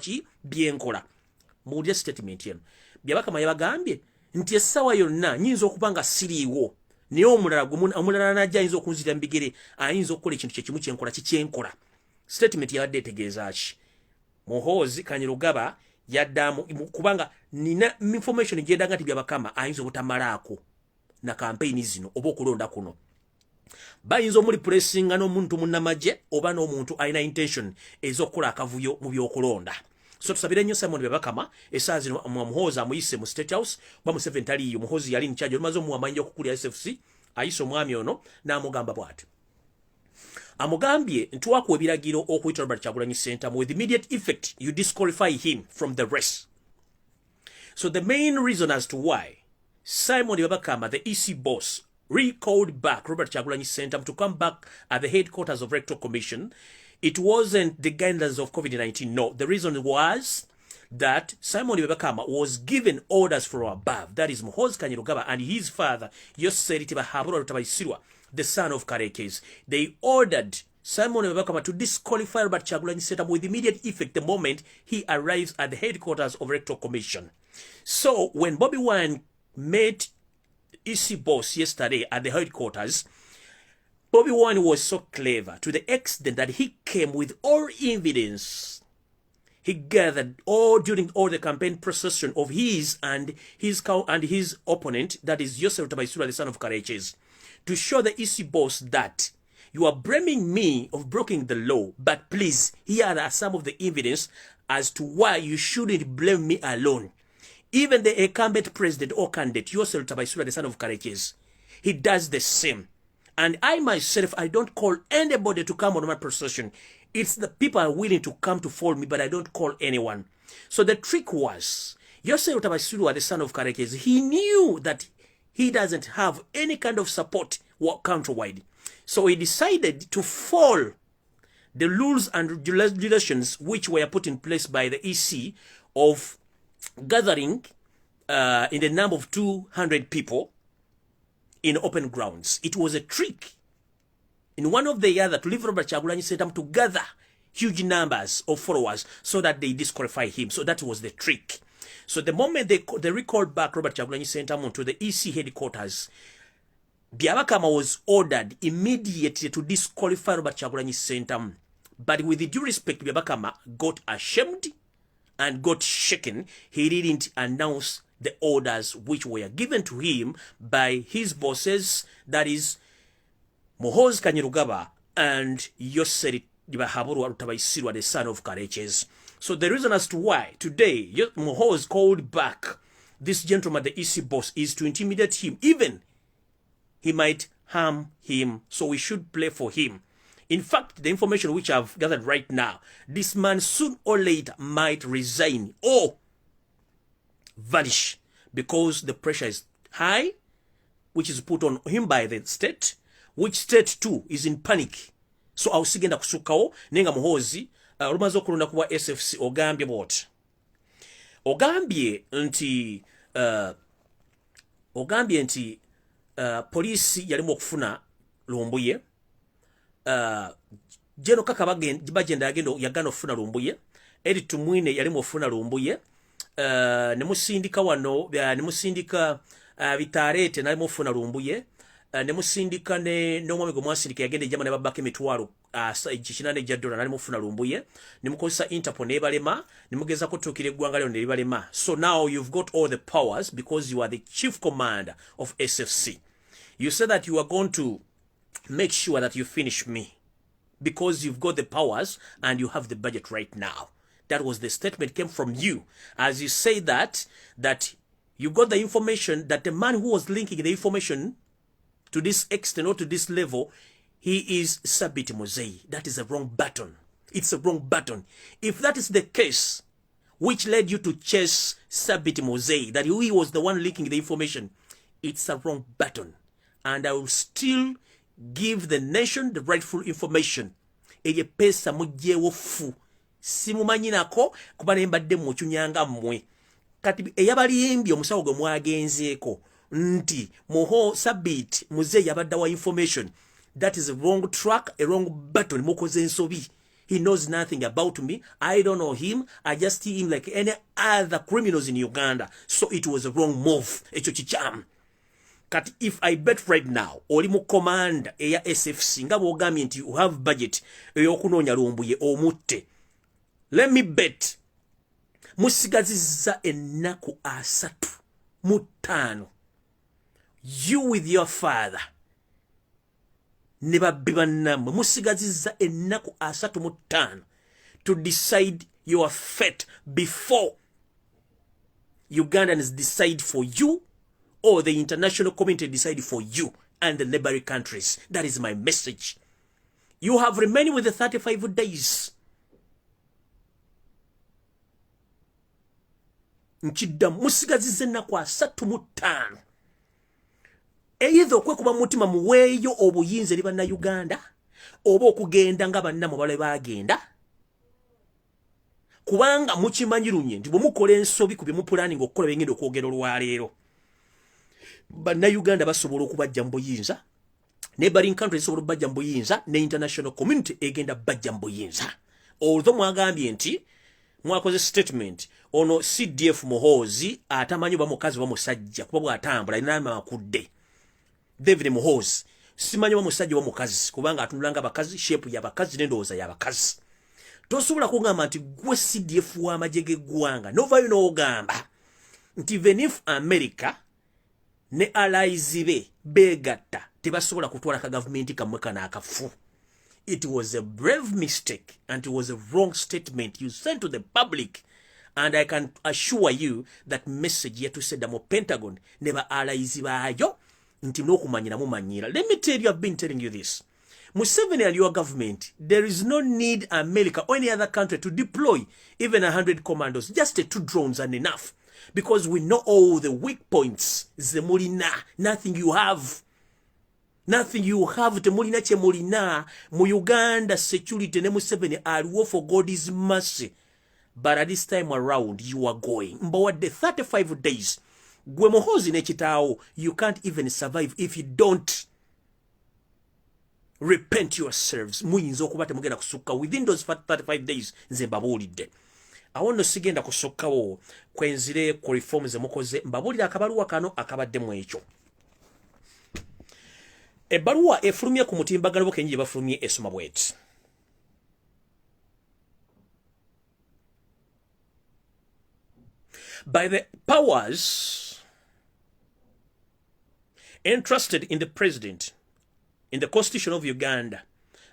Ki byenkola, muwulire statement eno. Byabakama yabagambye nti essaawa yonna nyinza okuba nga siriiwo, naye omulala omulala najja ayinza okunzira mu bigere, ayinza okukola ekintu kyekimu kyenkola. Kikyenkola, statement yabadde etegeeza ki? Muhoozi Kainerugaba yaddamu, kubanga nina information gyendaga nti Byabakama ayinza obutamalaako na kampeyini zino oba okulonda kuno. Bayinza omureplacinga n'omuntu munnamagye oba n'omuntu alina intention ez'okukola akavuyo mu byokulonda. So tusabire nnyo Simon Byabakama. Essaawa zino Muhoozi amuyise mu State House, kuba Museveni taliiyo, Muhoozi yali in charge. Olumaze omuwa amayinja okukulira SFC, ayise omwami ono n'amugamba bw'ati, amugambye nti wakuwa ebiragiro okuyita Robert Kyagulanyi Ssentamu with immediate effect, you disqualify him from the race. So the main reason as to why Simon Byabakama, the EC boss, recalled back Robert Kyagulanyi Ssentamu to come back at the headquarters of Electoral Commission, it wasn't the guidelines of COVID-19. No, the reason was that Simon Byabakama was given orders from above. That is Muhoozi Kainerugaba and his father, Yoseri Tibahabura Rutabayisirwa, the son of Karekes. They ordered Simon Byabakama to disqualify Robert Kyagulanyi Ssentamu with immediate effect the moment he arrives at the headquarters of Electoral Commission. So when Bobi Wine met EC boss yesterday at the headquarters, Bobi Wine was so clever to the extent that he came with all evidence he gathered all during all the campaign procession of his and his opponent, that is Yosef Tabaisura, the son of Kareches, to show the EC boss that you are blaming me of breaking the law, but please, here are some of the evidence as to why you shouldn't blame me alone. Even the incumbent president or candidate, Yosef Tabaisura, the son of Kareches, he does the same. And I myself, I don't call anybody to come on my procession. It's the people are willing to come to follow me, but I don't call anyone. So the trick was, Yosef Tabaisura, the son of Karekezi, he knew that he doesn't have any kind of support countrywide. So he decided to follow the rules and regulations which were put in place by the EC of gathering in the number of 200 people in open grounds. It was a trick in one of the other to leave Robert Kyagulanyi Ssentamu to gather huge numbers of followers so that they disqualify him. So that was the trick. So the moment they recalled back Robert Kyagulanyi Ssentamu to the EC headquarters, Byabakama was ordered immediately to disqualify Robert Kyagulanyi Ssentamu. But with the due respect, Byabakama got ashamed and got shaken. He didn't announce the orders which were given to him by his bosses, that is Muhoozi Kainerugaba and Yoseri Dibahaburwa Rutabayisirwa, the son of Kareches. So the reason as to why today Muhoozi called back this gentleman, the EC boss, is to intimidate him. Even he might harm him. So we should pray for him. In fact, the information which I've gathered right now, this man soon or later might resign or vanish because the pressure is high, which is put on him by the state, which state too is in panic. So awo sigenda kusukkawo, naye nga Muhoozi, olumaze okulonda kuba SFC, ogambye bwoti, ogambye nti poliisi yalimu okufuna Lumbuye, General Kaka Bagenda yagenda okufuna Lumbuye, Eri Tumwine yalimu okufuna Lumbuye, ne musindika wano, ne musindika Bitarete nalimu okufuna Lumbuye, ne musindika ne n'omwami gwe mwasindika yagenda ejjama ne babbako emitwalo 8 ejja dola, nali mufuna Lumbuye, ne mukozesa Interpol nebalema, ne mugezako tuukira eggwanga lyo ne libalema. So now you've got all the powers because you are the chief commander of SFC. You say that you are going to make sure that you finish me because you've got the powers and you have the budget right now. That was the statement came from you. As you say that you got the information that the man who was linking the information to this extent or to this level, he is Sabit Mozei. That is a wrong button. It's a wrong button. If that is the case, which led you to chase Sabit Mozei, that he was the one leaking the information, it's a wrong button. And I will still give the nation the rightful information. Eryo pesa mugyewo fu simumanyi nako kuba ne mbadde mukyunyanga mmwe. Kati eyabalimbye omusawo gwe mwagenzeeko nti muho Sabit Muzeeyi yabadde wa information, that is a wrong track, a wrong button. Mukoze ensobi. He knows nothing about me. I don't know him. I just see him like any other criminals in Uganda. So it was a wrong move. Ekyo kikyamu. Kati if I bet right now, oli mu command eya SFC, nga bw'ogambye nti you have budget ey'okunoonya Lumbuye omutte. Let me bet. Musigazizza ennaku 35. You with your father ne babbi bannammwe musigazizza ennaku 35 to decide your fate before Ugandans decide for you or the international community decide for you and the neighboring countries. That is my message. You have remained with the 35 days. Nkiddamu, musigazizza ennaku 35. Either okwekuba mutima muweeyo obuyinza eri Bannayuganda oba okugenda nga bannammwe bale baagenda, kubanga mukimanyi lunye nti bwe mukola ensobi ku bye mupulaninga okukola bye ngenda okwogera olwaleero, Bannayuganda basobola okubajja mu buyinza, neighboring countries zisobola okubajja mu buyinza, ne international community egenda bajja mu buyinza. Although mwagambye nti mwakoze statement, ono CDF Muhoozi atamanyi oba mukazi oba musajja, kuba bw'atambula alina amakudde. David Muhoozi simanyi oba musajja oba mukazi, kubanga atunula nga bakazi, shape y'abakazi n'endowooza y'abakazi. Tosobola kugamba nti gwe CDF w'amagye g'eggwanga novayo n'ogamba nti even if America ne allies be beegatta, tebasobola kutwala ka gavumenti kammwe kano akafu. It was a brave mistake and it was a wrong statement you sent to the public, and I can assure you that message yatuuse dda mu Pentagon ne ba allies baayo nti n'okumanyira mumanyira. Let me tell you, I've been telling you this. Museveni and your government, there is no need America or any other country to deploy even 100 commandos, just two drones and enough, because we know all the weak points zemulina. Nothing you have, nothing you have. Temulina kye mulina mu Uganda security. Ne Museveni aliwo for God's mercy, but at this time around you are going. Mbawadde 35 days. Gwe Muhozi n'ekitaawo, you can't even survive if you don't repent yourselves. Muyinza okuba temugenda kusukka within those 35 days. Nze mbabuulidde. Awo nno sigenda kusukkawo kwenzire ku reform zemukoze. Mbabuulire akabaluwa kano akabaddemu ekyo. Ebbaluwa efulumye ku mutimbagano bo kenyi gye bafulumye esoma bweti: "By the powers entrusted in the president in the Constitution of Uganda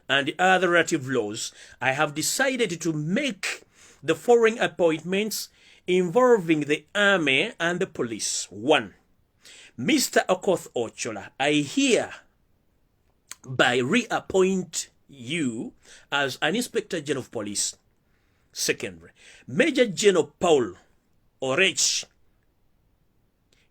and the other relative laws, I have decided to make the following appointments involving the army and the police. 1. Mr. Okoth Ochola, I hereby reappoint you as an Inspector General of Police. Secondly, Major General Paul Orech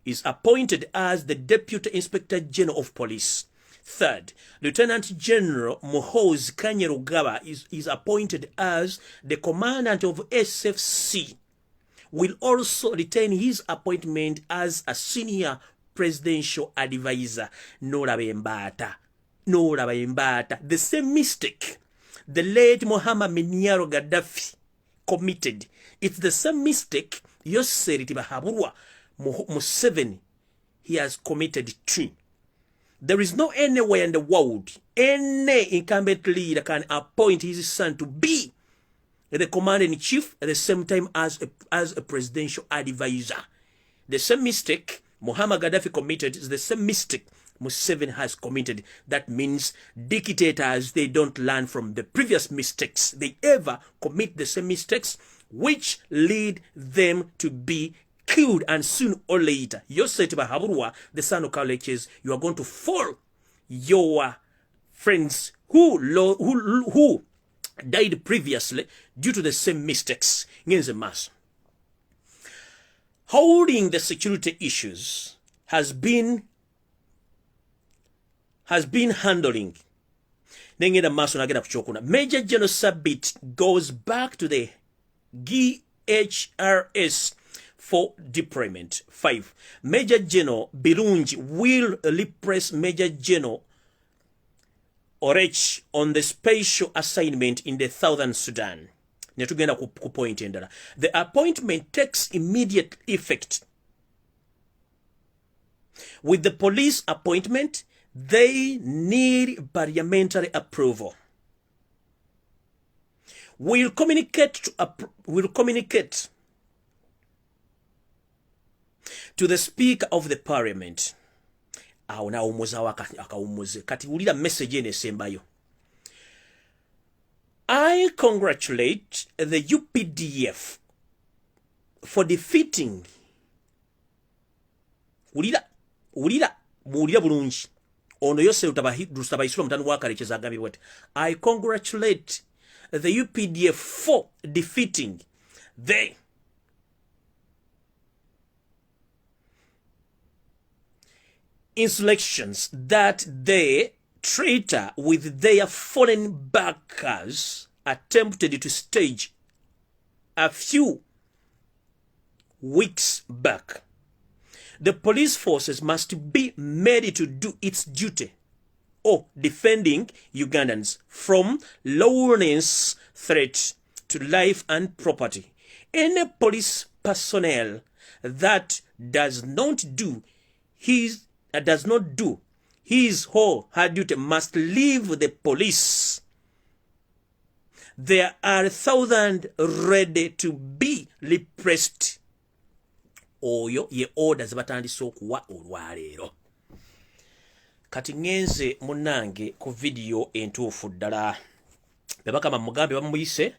is appointed as the Deputy Inspector General of Police. Third, Lieutenant General Muhoozi Kainerugaba is appointed as the Commandant of SFC, will also retain his appointment as a Senior Presidential Advisor." N'olaba embaata, n'olaba embaata. The same mistake the late Muhammad Muammar Gaddafi committed. It's the same mistake Yoweri Tibuhaburwa Museveni he has committed too. There is no anywhere in the world any incumbent leader can appoint his son to be the commander-in-chief at the same time as a presidential advisor. The same mistake Muammar Gaddafi committed is the same mistake Museveni has committed. That means dictators, they don't learn from the previous mistakes. They ever commit the same mistakes which lead them to be killed, and soon or later, Yoweri Tibuhaburwa, the son of Karoli, you are going to fall your friends who died previously due to the same mistakes. Ngenze maaso. Holding the security issues has been handling. Nengenda maaso, nagenda ku kyokuna. Major General Sabit goes back to the GHRS for deployment. 5. Major General Birungi will replace Major General Orech on the special assignment in the Southern Sudan. Ne tugenda ku point endala. The appointment takes immediate effect. With the police appointment, they need parliamentary approval. We'll communicate to the Speaker of the Parliament. Awo nawummuzawo akawummuze. Kati wulira message eno esembayo. I congratulate the UPDF for defeating, wulira, wulira, muwulire bulungi, ono Yosef Rutabaisirwa mutani wa Karekezi agambye bwati: I congratulate the UPDF for defeating the insurrections that the traitor with their foreign backers attempted to stage a few weeks back. The police forces must be made to do its duty of defending Ugandans from lawless threat to life and property. Any police personnel that does not do his or her duty must leave the police. There are thousands ready to be repressed. Oyo ye order zebatandise okuwa olwaleero. Kati ŋŋenze munnange ku vidiyo entuufu ddala. Bebakama mugambe bamuyise,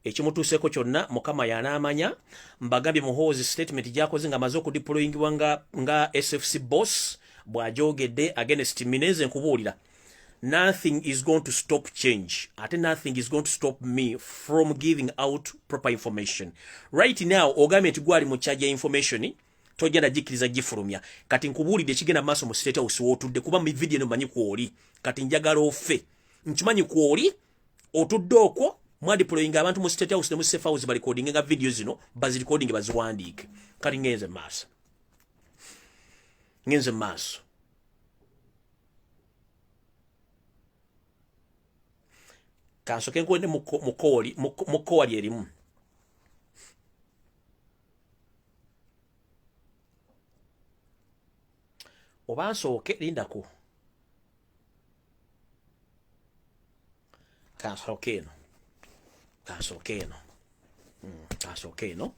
ekimutuuseeko kyonna Mukama yanaamanya. Mbagambye Muhoozi statement gyakoze nga amaze okudeployingibwa nga SFC boss bw'agyogedde against Mineze. Nkubuulira, nothing is going to stop change, ate nothing is going to stop me from giving out proper information. Right now ogambye nti gwali mu charge ya information tojenda gikkiriza gifulumya. Kati nkubuulidde ekigenda maaso mu State House wootudde, kuba mu video eno manyi kwoli. Kati njagala ofe, nkimanyi kwoli otudde okwo. Mwadeployinga abantu mu State House ne mu safe house barecordinga nga video zino, bazirecordinge, baziwandiike. Kati ngenze maaso, ngenze maaso. Kansoke nkuwende mu kkowa lyerimu. Oba nsooke lindako, kansooke eno, kansooke eno, kansooke eno.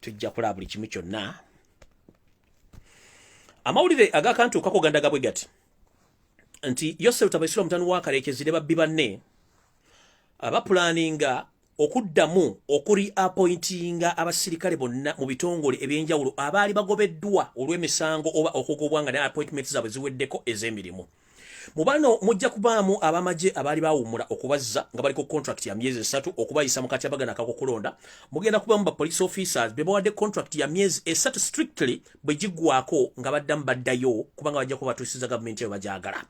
Tujja kulaba buli kimu kyonna. Amawulire agakantuukako gandaga bwe gati nti Yosef Tabaisirwa mutani wa Karekezi ne babbi banne abapulaninga okuddamu okuri appointinga abasirikale bonna mu bitongole ebyenjawulo abaali bagobeddwa olw'emisango oba okugobwa nga ne appointments zaabwe ziweddeko ez'emirimu. Mu bano mujja kubaamu abamagye abaali bawummula, okubazza nga baliko contract ya myezi 3, okubayisa mu katyabagana akakokulonda. Mugenda kubaamu ba police officers be bawadde contract ya myezi 3 strictly, bwe giggwako nga baddamu baddayo, kubanga bajja kuba batuusiza gavumenti eyo bagyagala.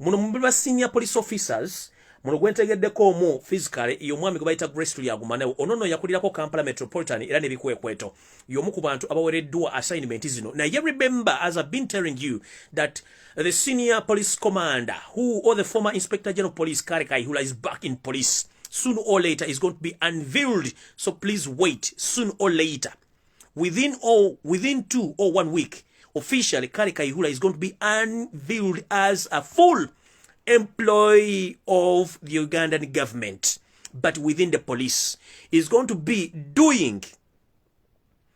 Muno mu ba senior police officers muno gwentegeddeko omu physically y'omwami gwe bayita Grace Tulyagumanewo. Ono nno yakulirako Kampala Metropolitan era n'ebikwekweto, y'omu ku bantu abawereddwa assignment zino. Naye remember, as I've been telling you, that the senior police commander who or the former Inspector General of Police Kale Kayihura is back in police. Soon or later is going to be unveiled, so please wait. Soon or later, within 2 or 1 week, officially Kale Kayihura is going to be unveiled as a full employee of the Ugandan government, but within the police, is going to be doing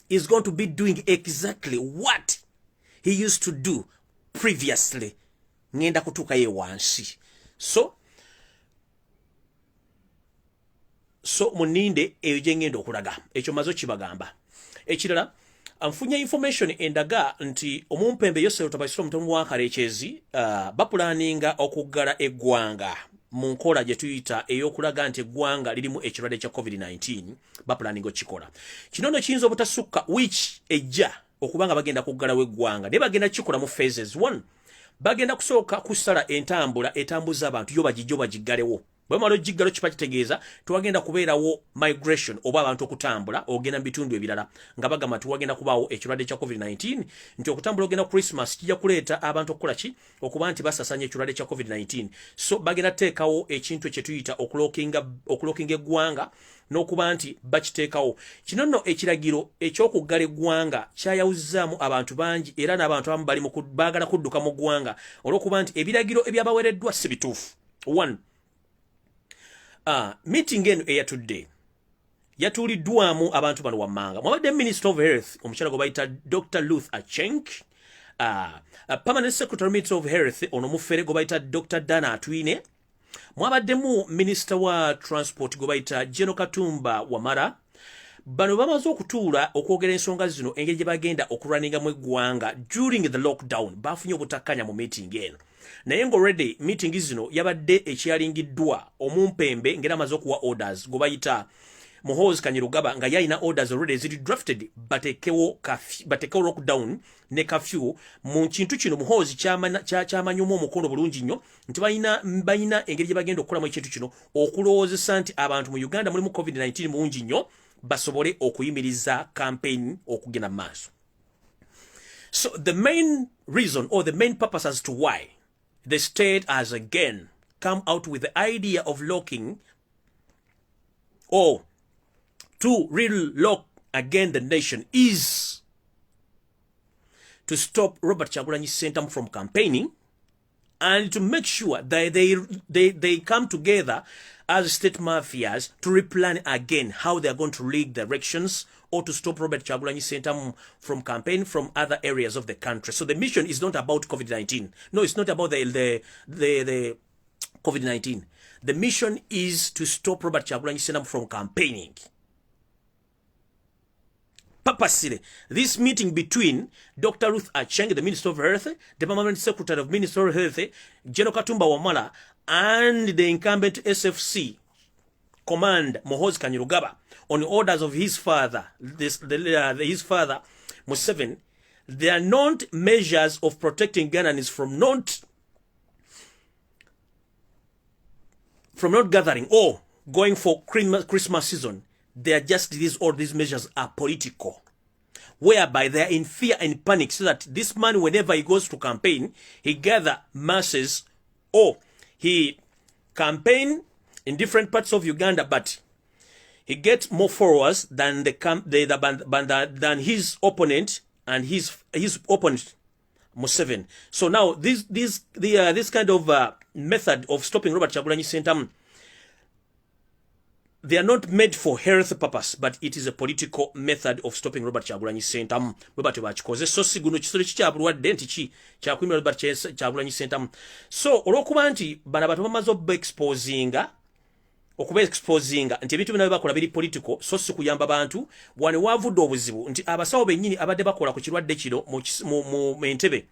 exactly what he used to do previously. Ngenda kutuukayo wansi, so muninde eyo gye ngenda okulaga. Ekyo maze okibagamba. Ekirala, nfunye information endaga nti omumpembe Yosef Tabaisirwa mutoni wa Karekezi bapulaninga okuggala eggwanga mu nkola gye tuyita ey'okulaga nti eggwanga lirimu ekirwadde kya COVID-19. Bapulaninga okukikola kino nno kiyinza obutasukka wiiki ejja okuba nga bagenda kuggalawo eggwanga, naye bagenda kukikola mu phases. One, bagenda kusooka kusala entambula etambuza abantu, yo bagijjo bagiggalewo. Bwe bamala ogiggalawo, kiba kitegeeza tewagenda kubeerawo migration oba abantu okutambula ogenda mu bitundu ebirala, nga bagamba nti wagenda kubaawo ekirwadde kya COVID-19, nti okutambula ogenda Christmas kijja kuleeta abantu okukola ki? Okuba nti basasanya ekirwadde kya COVID-19. So bagenda teekawo ekintu kyetuyita okulockinga eggwanga n'okuba nti bakiteekawo. Kino nno ekiragiro ekyokuggala eggwanga kyayawuzzaamu abantu bangi, era n'abantu abamu bali baagala kudduka mu ggwanga olw'okuba nti ebiragiro ebyabaweereddwa si bituufu. One, meeting eno eyatudde yatuuliddwamu abantu bano wammanga: mwabadde Minister of Health, omukyala gwe bayita Dr Ruth Aceng, Permanent Secretary, Minister of Health, ono mufere gwe bayita Dr Diana Atwine, mwabaddemu Minister wa Transport gwe bayita General Katumba Wamala. Bano bamaze okutuula okwogera ensonga zino, engeri gye bagenda okulwaningamu eggwanga during the lockdown. Bafunye obutakkanya mu meeting eno, naye nga already meeting zino yabadde ekyalingiddwa omumpembe ngera amaze okuwa orders gwe bayita Muhoozi Kainerugaba, nga yalina orders already eziri drafted batekewo lockdown ne curfew. Mu kintu kino Muhoozi kyamanyumu omukono bulungi nnyo nti balina engeri gye bagenda okukolamu ekintu kino, okulowoozesa nti abantu mu Uganda mulimu COVID-19 mungi nnyo, basobole okuyimiriza campaign okugenda mu maaso. So the main reason or the main purpose as to why the state has again come out with the idea of locking or to real lock again the nation is to stop Robert Kyagulanyi Ssentamu from campaigning and to make sure that they come together as state mafias to replan again how they are going to rig the elections or to stop Robert Kyagulanyi Ssentamu from campaign from other areas of the country. So the mission is not about COVID-19. No, it's not about the COVID-19. The mission is to stop Robert Kyagulanyi Ssentamu from campaigning. Purposely, this meeting between Dr. Ruth Aceng, the Minister of Health, the Permanent Secretary of Minister of Health, General Katumba Wamala, and the incumbent SFC command, Muhoozi Kainerugaba, on orders of his father, his father, Museveni, they are not measures of protecting Ugandans from not gathering or going for Christmas season. They are just these, all these measures are political, whereby they are in fear and panic, so that this man, whenever he goes to campaign, he gather masses or he campaign in different parts of Uganda, but he gets more followers than the, than his opponent and his opponent Museveni. So now this kind of method of stopping Robert Kyagulanyi Ssentamu, they are not made for health purpose, but it is a political method of stopping Robert Kyagulanyi Ssentamu. Bwe batyo bakikoze, so si guno kisolo kikyabulwadde nti ki kyakuyimira Robert Kyagulanyi Ssentamu. So olw'okuba nti bano abantu bamaze okuba exposinga nti ebintu bino bakola biri political, so si kuyamba bantu, wano wavudde obuzibu nti abasawo bennyini abadde bakola ku kirwadde kino mu Entebbe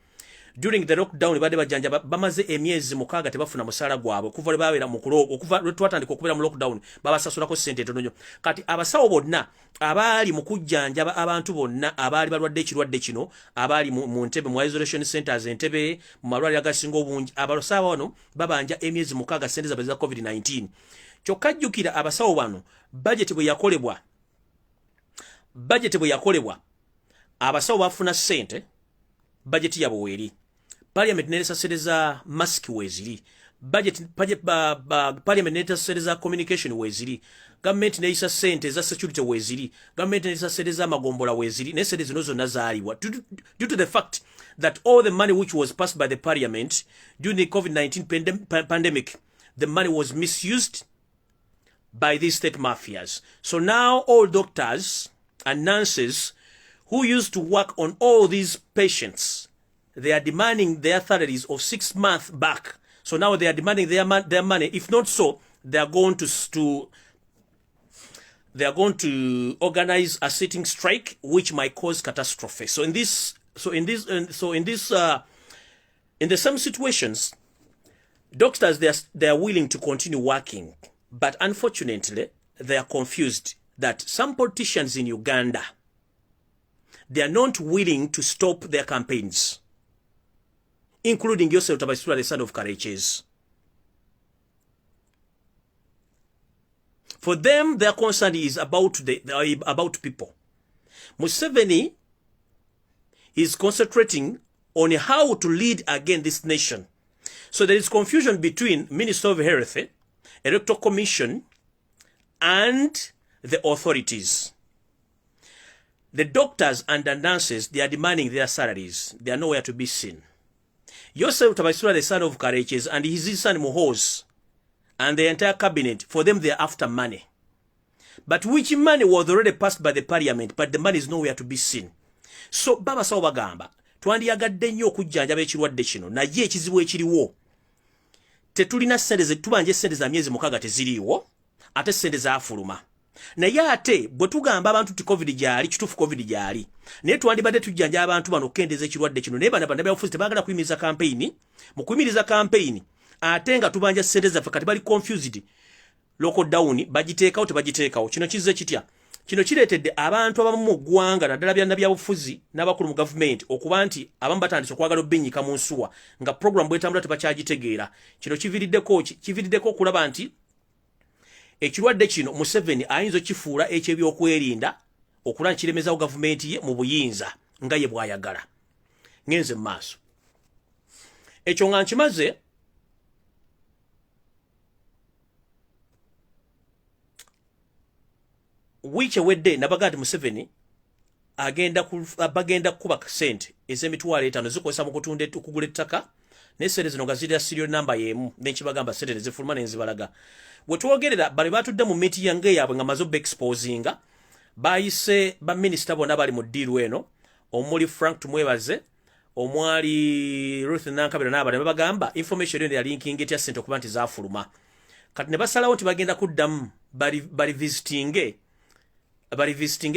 during the lockdown, badde bajjanjaba, bamaze emyezi 6 tebafuna musaala gwabwe okuva lwe babeera mu okuva lwe twatandika okubeera mu lockdown. Babasasulako ssente entono nnyo. Kati abasawo bonna abaali mu kujjanjaba abantu bonna abaali balwadde ekirwadde kino, abaali mu Ntebe, mu isolation centers Entebbe, mu malwaliro agasinga obungi, abasawo bano babanja emyezi 6 ssente zaabwe za COVID-19. Kyokka jjukira, abasawo bano budget bwe yakolebwa, abasawo bafuna ssente, budget yabwe weeri, parliament neresa sente za mask weeziri, budget parliament nereta sente za communication weeziri, gavumenti neyisa sente za security weeziri, gavumenti neyisa sente za magombola weeziri, naye sente zino zonna zaaliwa due to the fact that all the money which was passed by the parliament during the COVID-19 pandemic, the money was misused by these state mafias. So now all doctors and nurses who used to work on all these patients, they are demanding their salaries of 6 months back. So now they are demanding their money. If not so, they are going to organize a sitting strike, which might cause catastrophe. So in this, in the same situations, doctors, they are willing to continue working, but unfortunately, they are confused that some politicians in Uganda, they are not willing to stop their campaigns, including Yosef Tabaisula, the son of Kareches. For them, their concern is about people. Museveni is concentrating on how to lead again this nation. So there is confusion between Minister of Health, Electoral Commission, and the authorities. The doctors and the nurses, they are demanding their salaries. They are nowhere to be seen. Yosef Tibuhaburwa, the son of Karekezi, and his son Muhoozi, and the entire cabinet, for them they are after money. But which money was already passed by the parliament, but the money is nowhere to be seen. So babasawo bagamba, twandiyagadde nnyo okujjanjaba ekirwadde kino, naye ekizibu ekiriwo, tetulina ssente, tubanja essente za myezi 6 teziriiwo, ate ssente zaafuluma. Naye ate bwe tugamba abantu nti COVID gyali, kituufu COVID gyali, naye twandibadde tujjanja abantu bano okukendeeza ekirwadde kino, naye bano bannabyabufuzi tebaagala kuyimiriza campaign. Mu kuyimiriza campaign ate nga tubanja ssente zaffe, kati bali confused. Lockdown bagiteekawo, tebagiteekawo? Kino kizze kitya? Kino kireetedde abantu abamu mu ggwanga, naddala byannabyabufuzi n'abakulu mu gavumenti, okuba nti abamu batandise okwagala obbennyika mu nsuwa, nga program bwetambula tebakyagitegeera. Kino kiviiriddeko ki? Kiviiriddeko okulaba nti ekirwadde kino Museveni ayinza okifuula ekyebyokwerinda okulaba nkiremezawo gavumenti ye mu buyinza nga ye bw'ayagala. Ngenze mu maaso, ekyo nga nkimaze. Wiiki ewedde nabaga nti Museveni agenda bagenda kukuba sente ez'emitwalo 50 zikozesa mu kutunda, okugula ettaka, naye sente zino nga zirira serial number y'emu. Nenkibagamba, sente nezifuluma nenzibalaga. Wetwogerera bali batudde mu meeting yange yaabwe nga maze exposinga, bayise baminisita bonna bali mu deal eno, omuli Frank Tumwebaze, omwali Ruth Nankabira n'abalala, ne babagamba information eno yalinkinga etya sente okuba nti zaafuluma. Kati ne basalawo nti bagenda kuddamu bali visitinge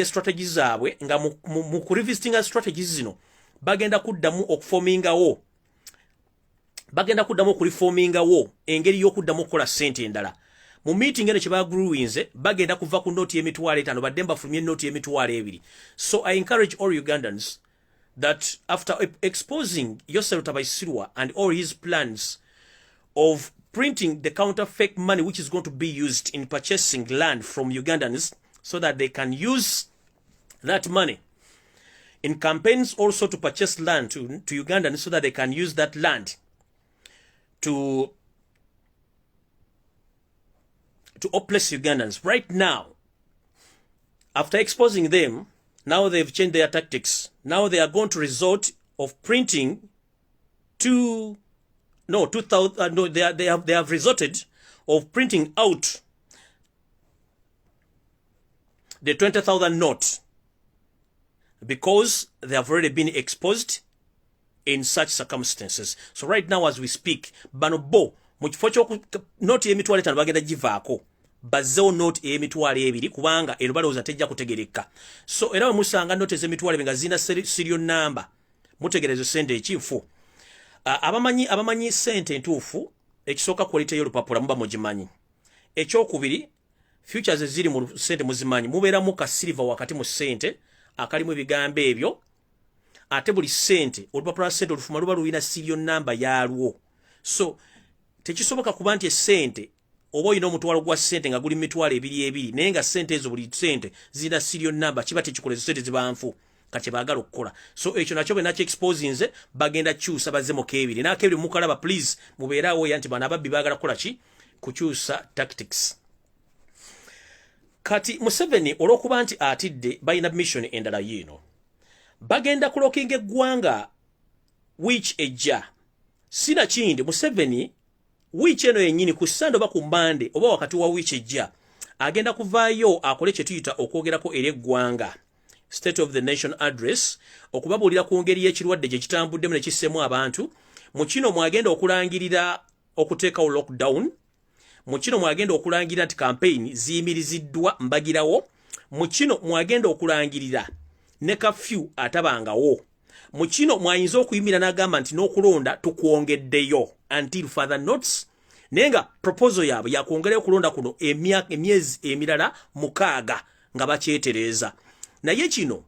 strategy zaabwe, nga mu kurevisitinga strategy zino bagenda kuddamu okuformingawo, bagenda kuddamu okureformingawo engeri y'okuddamu okukola ssente endala. Mu meeting eno kye baagreeinze, bagenda kuva ku nooti y'emitwalo 50 badde mbafulumye nooti y'emitwalo 20. So I encourage all Ugandans that after exposing Yosef Tibuhaburwa and all his plans of printing the counterfeit money, which is going to be used in purchasing land from Ugandans so that they can use that money in campaigns, also to purchase land to Ugandans so that they can use that land to oppress Ugandans. Right now, after exposing them, now they've changed their tactics. Now they are going to resort of printing two, no, 2000, no, they have resorted of printing out the 20,000 note because they have already been exposed in such circumstances. So right now as we speak, bano bo mu kifo ky'oku nooti y'emitwalo 50 bagenda givaako, bazzewo nooti ey'emitwalo 20, kubanga ero balowooza tejja kutegereka. So era bwe musanga nooti ez'emitwalo 2 nga zirina serial number, mutegereze sente ekifu. Abamanyi sente entuufu, ekisooka quality y'olupapula muba mugimanyi. Ekyokubiri, features eziri mu sente muzimanyi, mubeeramu ka silver wakati mu sente akalimu ebigambo ebyo. Ate buli sente, olupapula lwa sente olufuma luba lulina serial number yaalwo. So tekisoboka kuba nti esente oba olina omutwalo gwa sente nga guli 20,000, naye nga sente ezo buli sente zirina serial number, kiba tekikola, ezo sente ziba nfu. Kati baagala okukola, so ekyo nakyo bwe nakyo exposinze, bagenda kyusa bazze mu kebiri n'akebiri mukalaba. Please mubeere ya nti bano ababbi baagala kukola ki? Kukyusa tactics. Kati Museveni olw'okuba nti atidde, balina mission endala yiino, bagenda kulockinga eggwanga wiiki ejja. Sina kindi, Museveni wiiki eno yennyini ku Sande oba ku Mande oba wakati wa wiiki ejja agenda kuvaayo akole kye tuyita okwogerako eri eggwanga, State of the Nation Address, okubabuulira ku ngeri y'ekirwadde gye kitambuddemu ne kisseemu abantu. Mu kino mwagenda okulangirira okuteekawo lockdown, mu kino mwagenda okulangirira nti campaign ziyimiriziddwa mbagirawo, mu kino mwagenda okulangirira ne kafyu atabangawo, mu kino mwayinza okuyimira n'agamba nti n'okulonda tukwongeddeyo until further notice. Naye nga proposal yaabwe yakwongerayo okulonda kuno emyezi emirala 6 nga bakyetereeza. Naye kino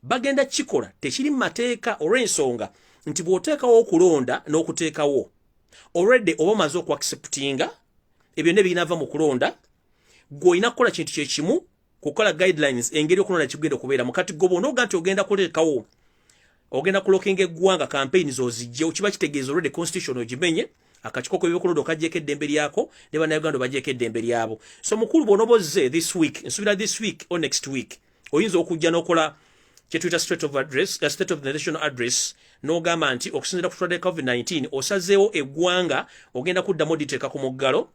bagenda kikola tekiri mu mateeka, olw'ensonga nti bw'oteekawo okulonda n'okuteekawo, already oba omaze okuacceptinga ebyo ne binava mu kulonda. Gwe olina kukola kintu kyekimu, kukola guidelines engeri okulonda kigenda okubeera. Mukati gwe bw'onooga nti ogenda kuleekawo, ogenda kulockinga eggwanga, campaign zozijjewo, kiba kitegeeza already constitution ogimenye, akakiiko k'ebyokulonda okaggyeko eddembe lyako, ne Bannayuganda obaggyeko eddembe lyabo. So mukulu, bw'onooba ozze this week, nsuubira this week or next week, oyinza okujja n'okola kyetuyita state of address, state of the national address, n'ogamba nti okusinziira ku tulwadde COVID-19, osazeewo eggwanga ogenda kuddamu oditeeka ku muggalo.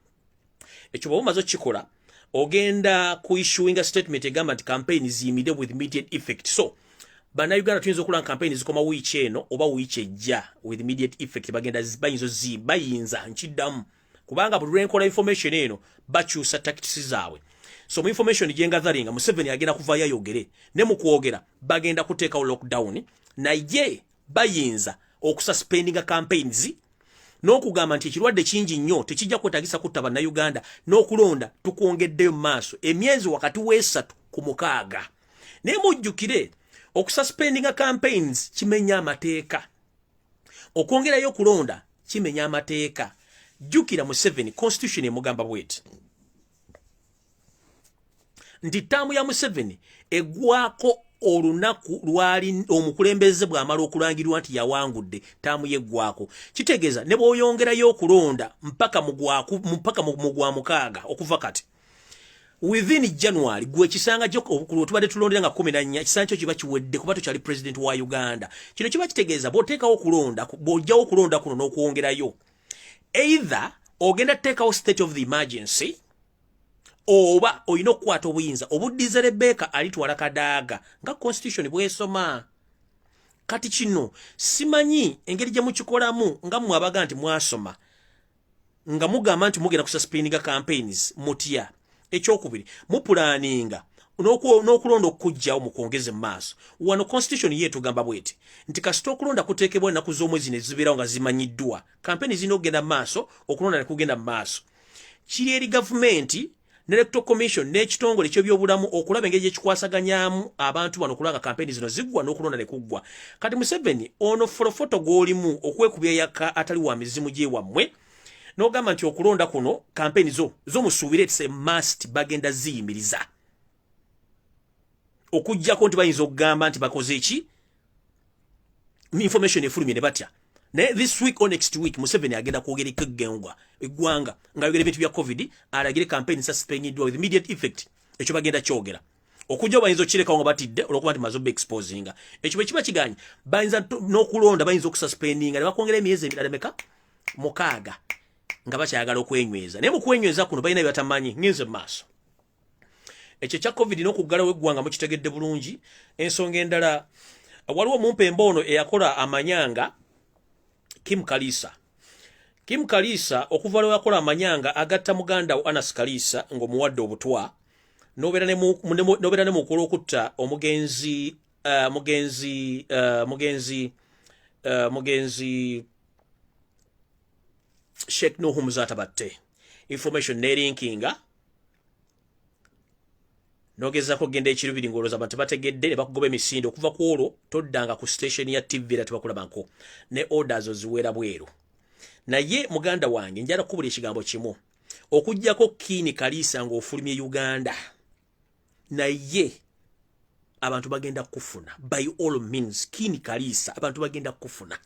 Ekyo bw'oba omaze okukikola, ogenda ku issuinga statement egamba nti campaign ziyimire with immediate effect. So Bannayuganda tuyinza okulaba campaign zikoma wiiki eno oba wiiki ejja with immediate effect. Bagenda bayinza ozi bayinza nkiddamu, kubanga buli lwenkola information eno bakyusa tactics zaabwe. So mu information gyengatheringa, Museveni agenda kuvayo ayogere, ne mu kwogera bagenda kuteekawo lockdown, naye bayinza okususpendinga campaigns n'okugamba nti ekirwadde kingi nnyo, tekijja kwetagisa kutta Bannayuganda, n'okulonda tukwongeddeyo mu maaso emyezi wakati w'3 ku 6. Naye mujjukire, okususpendinga campaigns kimenya amateeka, okwongerayo okulonda kimenya amateeka. Jjukira Museveni constitution emugamba bweti nti term ya Museveni eggwako olunaku lwali omukulembeze bw'amala okulangirwa nti yawangudde, term yeggwako. Kitegeeza ne bw'oyongerayo okulonda mpaka mu gwa 6 okuva kati, within January, gwe ekisanga gyo tubadde tulondera nga 14, ekisanga kyo kiba kiwedde, kuba tokyali president wa Uganda. Kino kiba kitegeeza bw'oteekawo okulonda, bw'ojjawo okulonda kuno n'okwongerayo, either ogenda teekawo state of the emergency oba olina okukwata obuyinza obuddiza Rebeka alitwala Kadaaga nga constitution bwesoma. Kati kino simanyi engeri gye mukikolamu nga mmwe abaga nti mwasoma, nga mugamba nti mugenda kususpendinga campaigns mutya? Ekyokubiri, muplanninga n'okulonda okujjawo mukwongeze mu maaso. Wano constitution ye tugamba bweti nti kasita okulonda kuteekebwa ennaku z'omwezi ne zibeerawo nga zimanyiddwa, kampeni zirina okugenda mu maaso, okulonda ne kugenda mu maaso. Kiri eri gavumenti ne Electoral Commission n'ekitongole eky'ebyobulamu okulaba engeri gyekikwasaganyaamu abantu bano okulaba nga kampeni zino ziggwa n'okulonda ne kuggwa. Kati Museveni ono folofoto gw'olimu okwekubya yaka atali wa mizimu gyewammwe, n'ogamba nti okulonda kuno, kampeni zo zo musuubire, it's a must, bagenda ziyimiriza, okuggyako nti bayinza okugamba nti bakoze eki, information efulumye ne batya. Naye this week or next week Museveni agenda kwogereko eggwanga ng'ayogera ebintu bya COVID, alagire campaign suspended with immediate effect. Ekyo bagenda kyogera. Okujja bayinza okukirekawo nga batidde olwokuba nti maze exposinga. Ekyo bwe kiba kiganye, bayinza n'okulonda bayinza okususpendinga ne bakwongera emyezi emirala meka? 6, nga bakyayagala okwenyweza. Naye mu kwenyweza kuno balina bye batamanyi. Ngenze mu maaso. Ekyo kya COVID n'okuggalawo eggwanga mukitegedde bulungi. Ensonga endala, waliwo omumpembe ono eyakola amanyanga, Kim Kalisa. Kim Kalisa okuva lwe yakola amanyanga agatta muganda wo Anas Kalisa ng'omuwadde obutwa, n'obeera ne mukulu okutta omugenzi mugenzi mugenzi mugenzi Sheikh Nuhu Muzaata Batte. Information nelinkinga nogezaako okugenda ekirubiri ng'olowooza abantu bategedde, ne bakugoba emisinde. Okuva ku olwo toddanga ku station ya TV, era tebakulabanko ne orders oziweera bweru. Naye muganda wange, njala kukubula ekigambo kimu: okuggyako Kiini Kaliisa ng'ofulumye Uganda, naye abantu bagenda kufuna by all means. Kiini Kaliisa, abantu bagenda kufuna.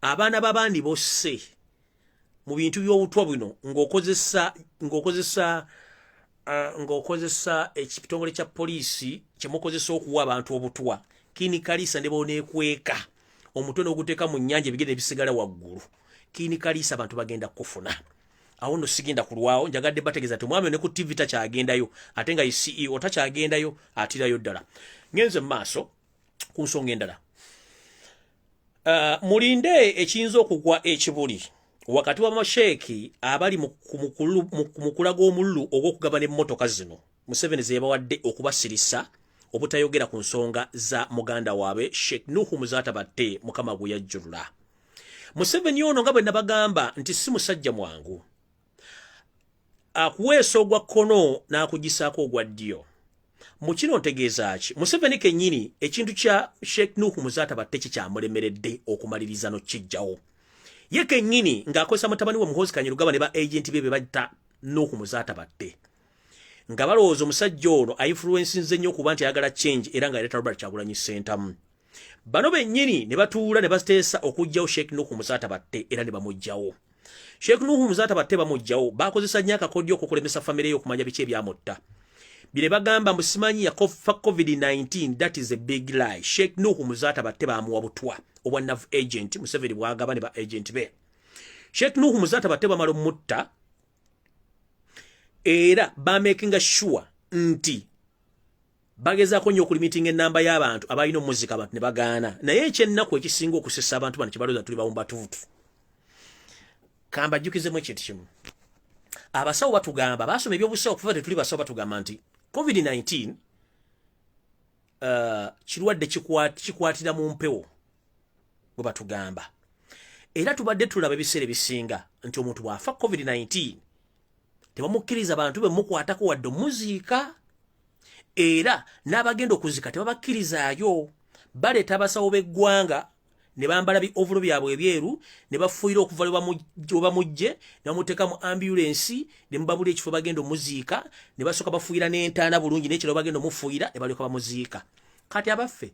Abaana b'abandi bosse mu bintu by'obutwa bino ng'okozesa ekitongole kya poliisi kyemukozesa okuwa abantu obutwa. Kiini Kaliisa, ne boneekweka omutwe n'oguteeka mu nnyanja, ebigere ne bisigala waggulu, Kiini Kaliisa, abantu bagenda kufuna. Awo nno sigenda kulwawo, njagadde bategeeza nti omwami ne ku TV takyagendayo, ate nga CEO takyagendayo, atirayo ddala. Ngenze mu maaso ku nsonga endala. Mulinde ekiyinza okugwa ekibuli wakati w'amasheeki abali mu mukula gw'omululu ogw'okugabana emmotoka zino Museveni ze yabawadde okubasirisa obutayogera ku nsonga za muganda waabwe Sheikh Nuhu Muzaata Batte, Mukama gwe yajjulula. Museveni ono, nga bwe nabagamba nti si musajja mwangu, akuweesa ogwa kkono n'akugisaako ogwa ddyo. Mu kino ntegeeza ki? Museveni kennyini ekintu kya Sheikh Nuhu Muzaata Batte kikyamulemeredde okumaliriza n'okijjawo. Ye kennyini ng'akozesa mutabani we Muhoozi Kainerugaba ne ba agent be be batta Nuhu Muzaata Batte. Nga balowooza omusajja ono ainfluencinze nnyo okuba nti ayagala change, era nga yaleeta Robert Kyagulanyi Ssentamu. Bano bennyini ne batuula ne bateesa okuggyawo Sheikh Nuhu Muzaata Batte, era ne bamuggyawo. Sheikh Nuhu Muzaata Batte bamuggyawo, bakozesa nnyo akakodyo okukulemesa famire ye okumanya biki ebyamutta. Bire bagamba musimanyi yakofa COVID-19, that is a big lie. Sheikh Nuhu Muzaata Batte bamuwa butwa obwa nerve agent Museveni bwagaba ne ba agent be. Sheikh Nuhu Muzaata Batte bamala omutta, era bamakinga sure nti bagezaako nnyo okulimitinga ennamba y'abantu abalina omuzika, abantu ne bagaana. Naye ekyennaku ekisinga okusesa abantu bano kyebalooza tuli bawumbatuutu, kambajjukizemu ekintu kimu. Abasawo batugamba, basoma ebyobusawo, kuva tetuli basawo, batugamba nti COVID-19 kirwadde kikwatira mu mpewo bwe batugamba. Era tubadde tulaba ebiseera ebisinga nti omuntu bw'afa COVID-19 tebamukkiriza bantu be mukwatako wadde omuziika, era n'abagenda okuzika tebabakkirizaayo. Baleeta abasawo b'eggwanga ne bambala bi overall byabwe ebyeru ne bafuuyira okuva lwe bamugje ne bamuteeka mu ambulensi ne mubabula ekifo bagenda omuziika, ne basooka bafuuyira n'entaana bulungi n'ekiro bagenda omufuuyira ne balyoka bamuziika. Kati abaffe,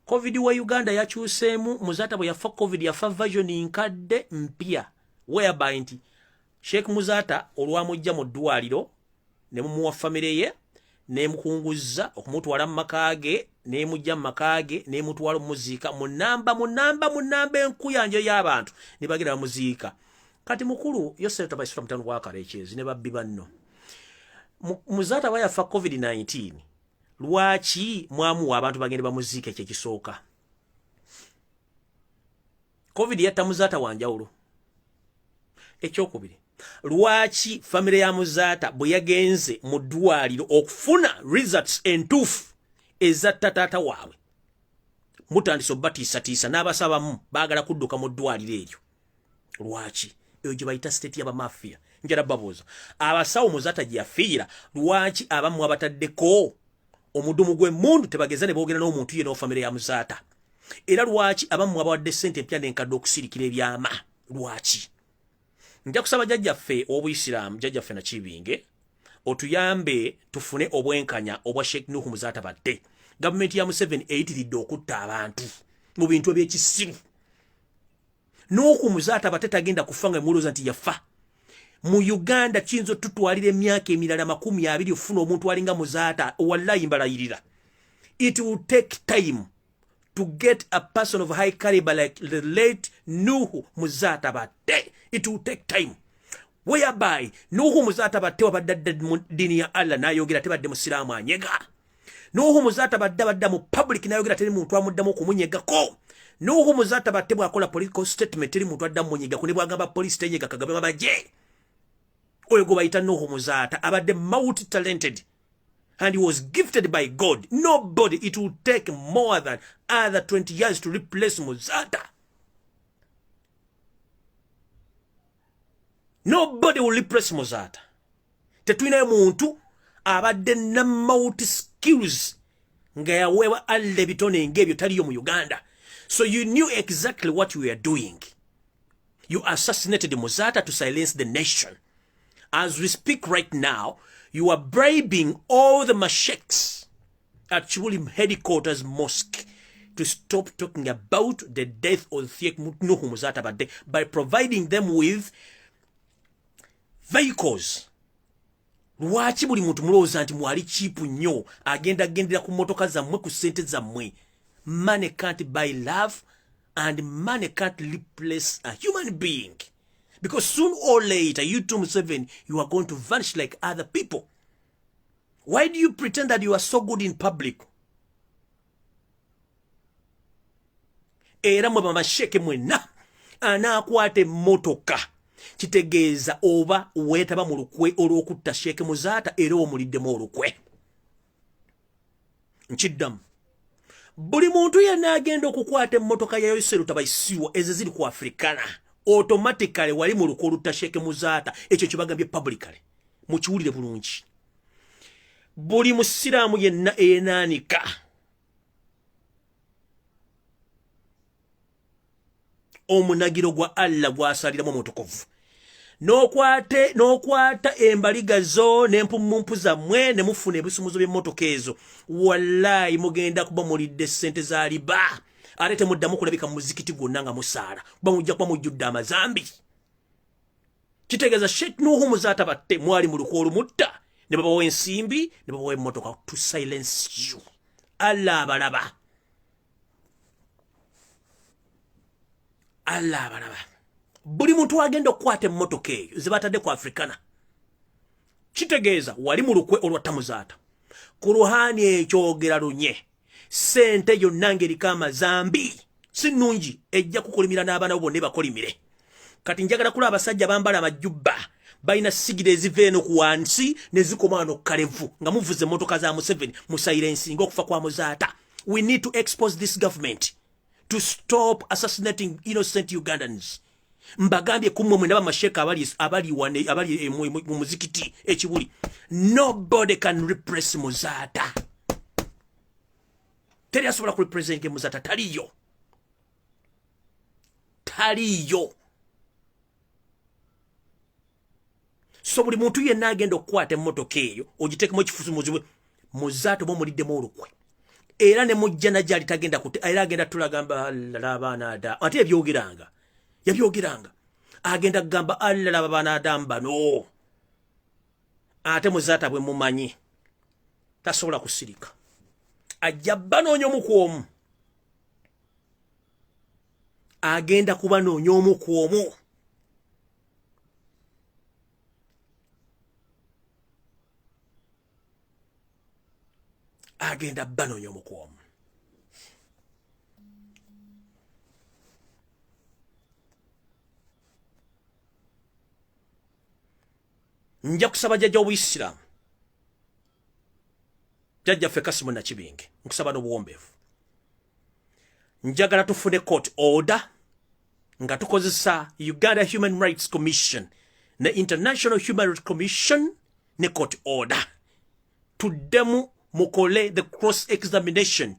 COVID wa Uganda yakyuseemu. Muzaata bwe yafa COVID, yafa version nkadde mpya, whereby nti Sheikh Muzaata olwamujja mu ddwaliro ne mumuwa famire ye, nemukunguzza okumutwala mu maka ge, nemujja mu maka ge, nemutwala omuziika munamba munamba munamba enkuyanja y'abantu ne bagenda bamuziika. Kati mukulu Yosef Tabaisula mutano wa Kalekyezi ne babbi banno, Muzaata bwe yafa COVID-19, lwaki mwamuwa abantu bagende bamuziika? Ekyo ekisooka. COVID yatta Muzaata wanjawulo. Ekyokubiri, lwaki famire ya Muzaata bwe yagenze mu ddwaliro okufuna results entuufu ezatta taata waabwe, mutandise obatiisatiisa n'abasabamu baagala kudduka mu ddwaliro eryo? Lwaki? Eyo gye bayita state y'abamafiya. Njala babuuza, abasawo Muzaata gye yafiira, lwaki abamu abataddeko omudumu gw'emmundu tebageza ne boogera n'omuntu ye n'ofamire ya Muzaata? Era lwaki abamu abawadde ssente empya n'enkadde okusirikira ebyama? Lwaki? Nja kusaba jjajjaffe ow'obuyisiraamu, jjajjaffe Nakibinge, otuyambe tufune obwenkanya obwa Sheikh Nuhu Muzaata Batte. Gavumenti ya Museveni eyitiridde okutta abantu mu bintu ebyekisiru. Nuhu Muzaata Batte tagenda kufa nga mulowooza nti yafa. Mu Uganda kiyinza otutwalira emyaka emirala 20 okufuna omuntu alinga Muzaata. Wallayi mbalayirira, it will take time to get a person of high caliber like the late Nuhu Muzaata Batte. It will take time, whereby Nuhu Muzaata Batte wabadde adda mu ddiini ya Allah n'ayogera, tebadde musiraamu anyega. Nuhu Muzaata Badde abadde mu public n'ayogera, teri muntu amuddamu okumunyegako. Nuhu Muzaata Batte bw'akola political statement, teri muntu addamu munyegako, ne bw'agamba police tenyega Kagabe mabajje. Oyo gwe bayita Nuhu Muzaata abadde multi talented and he was gifted by God. Nobody, it will take more than other 20 years to replace Muzaata. Nobody will replace Muzaata. Tetulinayo muntu abadde na multi skills nga yaweebwa Allah ebitone ng'ebyo, taliyo mu Uganda. So you knew exactly what you were doing. You assassinated Muzaata to silence the nation. As we speak right now, you are bribing all the masheks at Kibuli headquarters mosque to stop talking about the death of Sheikh Nuhu Muzaata Batte by providing them with vehicles. Lwaki buli muntu mulowooza nti mwali cheap nnyo, agenda agendera ku mmotoka zammwe, ku ssente zammwe? Money can't buy love and money can't replace a human being, because soon or later you two Museveni, you are going to vanish like other people. Why do you pretend that you are so good in public? Era mwe bamasheke mwenna anaakwata emmotoka, kitegeeza oba weetaba mu lukwe olw'okutta Sheikh Muzaata, era omuliddemu olukwe. Nkiddamu, buli muntu yenna agenda okukwata emmotoka ya Yoseri Tabaisiwa, ezo ziri ku Africana, automatically wali mu lukwe olutta Sheikh Muzaata. Ekyo kibagambye publicly, mukiwulire bulungi. Buli musiraamu yenna enaanika omunagiro gwa Allah gwasaliramu omutukuvu, N'okwata embaliga zo n'empumumpu zammwe ne mufuna ebisumuzo by'emmotoka ezo, wallayi mugenda kuba mulidde ssente za riba, ate temuddamu kulabika mu muzikiti gwonna nga musaala, kuba mujja kuba mujjudde amazambi. Kitegeeza Sheikh Nuhu Muzaata batte mwali mu lukwe olumutta, ne babawa ensimbi ne babawa emmotoka to silence you. Allah abalaba, Allah abalaba. Buli muntu agenda okukwata emmotoka eyo ze batadde ku Africana, kitegeeza wali mu lukwe olwatta Muzaata. Ku ruhani ekyogera lunye, ssente yonna ng'eriko amazambi si nnungi, ejja kukolimira n'abaana bo bonna bakolimire. Kati njagala kulaba abasajja bambala amajjubba, balina sigira eziva eno ku wansi ne zikoma wano kalevu, nga muvuze emmotoka za Museveni musayira ensinga okufa kwa Muzaata. We need to expose this government to stop assassinating innocent Ugandans. Mbagambye kummwe mwena bamasheka abali mu muzikiti ekibuli, nobody can repress Muzaata. Teri asobola ku represent Muzaata, taliyo, taliyo. So buli muntu yenna agenda okukwata emmotoka eyo ogiteekemu ekifusumuzi, Muzaata oba omuliddemu olukwe, era ne mujja najali tagenda era agenda tulagamba Allah abaana ada, ate yabyogeranga, yabyogeranga, agenda kugamba Allah laba abaana adamu bano. Ate Muzaata bwe mumanyi tasobola kusirika, ajja banoonya omu ku omu, agenda kubanoonya omu ku omu. Agenda banoonya omu ku omu. Nja kusaba jjajja w'obuyisiraamu, jjajjaffe Kasimu Nakibinge, nkusaba n'obuwombeefu, njagala tufune court order nga tukozesa Uganda Human Rights Commission ne International Human Rights Commission ne court order, tuddemu mukole the cross examination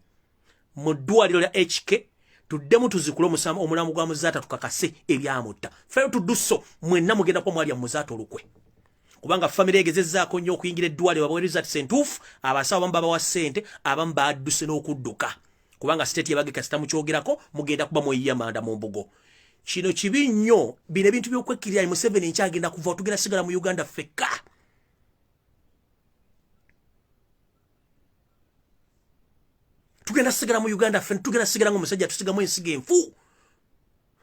mu ddwaliro lya HK, tuddemu tuzikule omulamu gwa Muzaata, tukakase ebyamutta. Ffe tudduso mwenna mugenda kuba mwalya Muzaata olukwe, kubanga famire egezezzaako nnyo okuyingira eddwaliro babawe results entuufu. Abasawo abamu babawa ssente, abamu badduse n'okudduka, kubanga state yabageka kasita mukyogerako mugenda kuba mweyiya manda mu mbugo. Kino kibi nnyo, bino ebintu by'okwekkirira. Museveni nkyagenda kuva, tugenda sigala mu Uganda ffekka. Tugenda sigala mu Uganda ffe, tugenda sigala nga omusajja tusigamu ensigo enfu.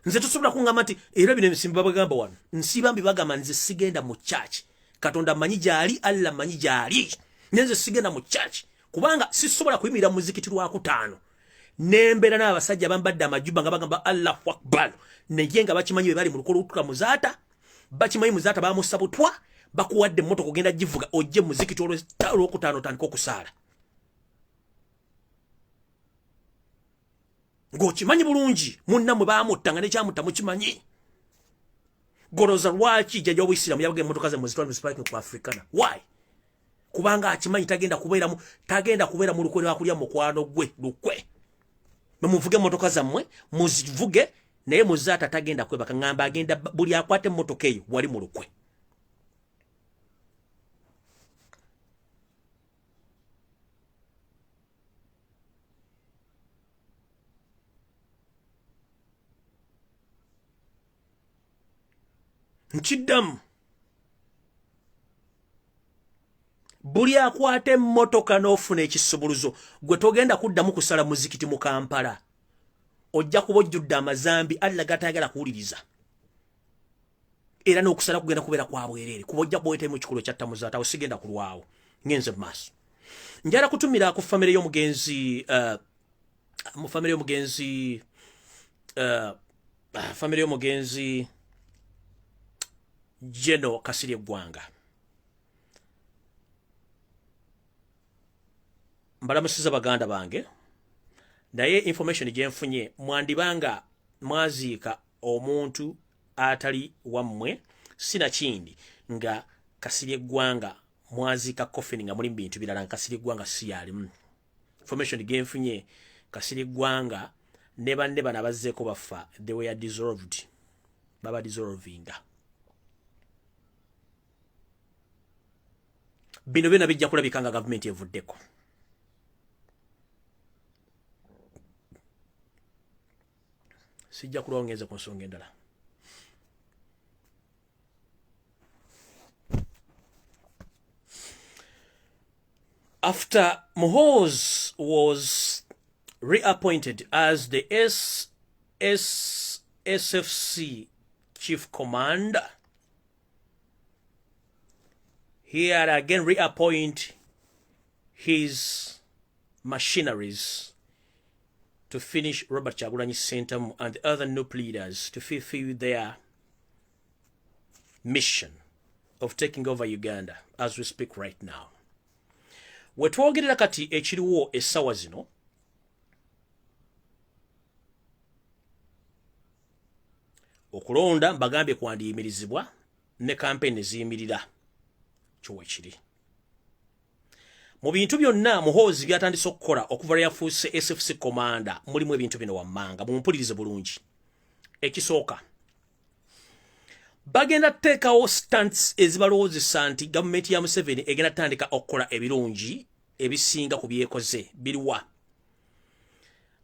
Nze tosobola kuŋŋamba nti era bino ensimbi babagamba wano, nsiba mbi bagamba nze sigenda mu church. Katonda mmanyi gy'ali, Allah mmanyi gy'ali, naye nze sigenda mu church, kubanga sisobola kuyimirira mu muzikiti lwakutaano nembeera n'abasajja bambadde amajuba nga bagamba Allahu Akbar, naye nga bakimanyi be bali mu lukolo olutuka Muzaata, bakimanyi Muzaata bamussa butwa. Bakuwadde emmotoka ogenda givuga ojje mu muzikiti olwokutaano otandika okusaala ng'okimanyi bulungi munnammwe baamutta, nga nekyamutta mukimanyi. Goloza lwaki jjajja w'obuyisiraamu yabaga emmotoka zammwe zitwale muziparking ku Africana? Why? Kubanga akimanyi tagenda kubeeramu, tagenda kubeera mu lukwe lwakulya mukwano gwe lukwe. Mwemuvuge emmotoka zammwe, muzivuge, naye Muzaata tagenda kwebaka. Ŋŋamba agenda buli akwata emmotoka eyo wali mu lukwe. Nkiddamu, buli akwata emmotoka n'ofuna ekisumuluzo, gwe togenda kuddamu kusala muzikiti mu Kampala, ojja kuba ojjudde amazambi Allah gatayagala kuwuliriza, era n'okusala kugenda kubeera kwa bwereere, kuba ojja kuba wetali mu kikulu ekyatta Muzaata. Awo sigenda kulwawo, ngenze mu maaso. Njala kutumira ku famire y'omugenzi, mu famire y'omugenzi, famire y'omugenzi Geno Kasirye Eggwanga. Mbalamusiza baganda bange, naye information gyenfunye, mwandibanga mwaziika omuntu atali wammwe, sinakindi nga Kasirye Eggwanga mwaziika coffin nga mulimu bintu birala, nga Kasirye Eggwanga si yalimu. Information genfunye, Kasirye Eggwanga ne banne bano abazzeeko bafa, they were dissolved, baba dissolvinga. Bino byonna bijja kulabika nga gavumenti evuddeko. Sijja kulwawo, ngenze ku nsonga endala. After Muhoozi was reappointed as the SSSFC chief commander, he had again reappoint his machineries to finish Robert Kyagulanyi Ssentamu and the other NUP leaders to fulfill their mission of taking over Uganda as we speak right now. Wetwogerera kati, ekiriwo essaawa zino, okulonda mbagambye kwandiyimirizibwa ne kampeyini ziyimirira. Kyo wekiri mu bintu byonna Muhoozi byatandise okukola okuva lwe yafuuse SFC commander. Mulimu ebintu bino wammanga, mumumpulirize bulungi. Ekisooka, bagenda kuteekawo stunts ezibalowoozesa nti gavumenti ya Museveni egenda tandika okukola ebirungi ebisinga ku byekoze. Biriwa?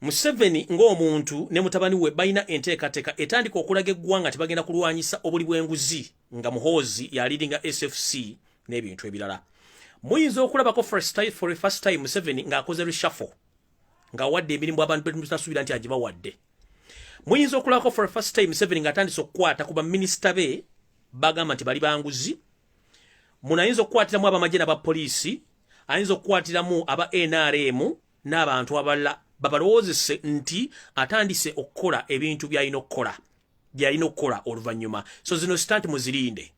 Museveni ng'omuntu ne mutabani we balina enteekateeka etandika okulaga eggwanga nti bagenda kulwanyisa obuli bw'enguzi nga Muhoozi yaleadinga SFC n'ebintu ebirala. Muyinza okulabako for the first time Museveni ng'akoze reshuffle, ng'awadde emirimu abantu betumutasuubira nti agibawadde. Muyinza okulabako for the first time Museveni ng'atandise okukwata ku baminisita be bagamba nti bali banguzi. Muno ayinza okukwatiramu abamagye n'abapoliisi, ayinza okukwatiramu aba NRM n'abantu abalala, babalowoozese nti atandise okukola ebintu byalina okukola oluvannyuma. So zino stunt muzirinde.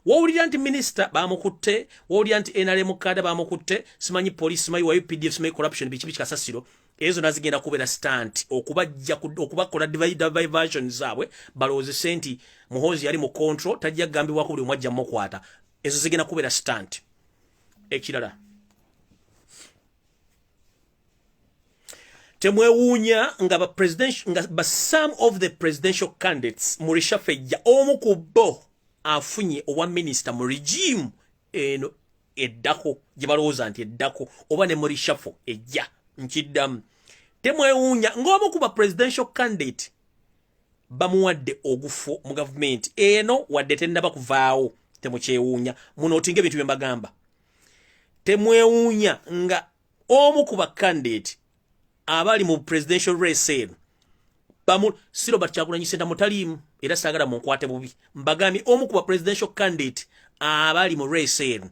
Wowulira nti minisita bamukutte, wowulira nti NRM cadre bamukutte, simanyi poliisi, simanyi wa UPDF, simanyi corruption, biki biki, kasasiro, ezo nazigenda kubeera stunt okubajja okubakola diversion zaabwe, balowoozese nti Muhoozi yali mu control, tajja kugambibwako, buli omu ajja mukwata. Ezo zigenda kubeera stunt. Ekirala, temwewuunya nga ba presidential, nga ba some of the presidential candidates mu reshuffle ejja, omu ku bo afunye obwa minisita mu regime eno eddako gye balowooza nti eddako, oba ne mu reshuffle ejja. Nkiddamu, temwewuunya ng'omu ku ba presidential candidate bamuwadde ogufo mu gavumenti eno wadde tennaba kuvaawo. Temukyewuunya, munootinga ebintu bye mbagamba. Temwewuunya nga omu ku ba candidate abali mu presidential race eno bamu, si Robert Kyagulanyi Ssentamu, taliimu, era saagala munkwate bubi. Mbagambye omu ku ba presidential candidate abali mu race eno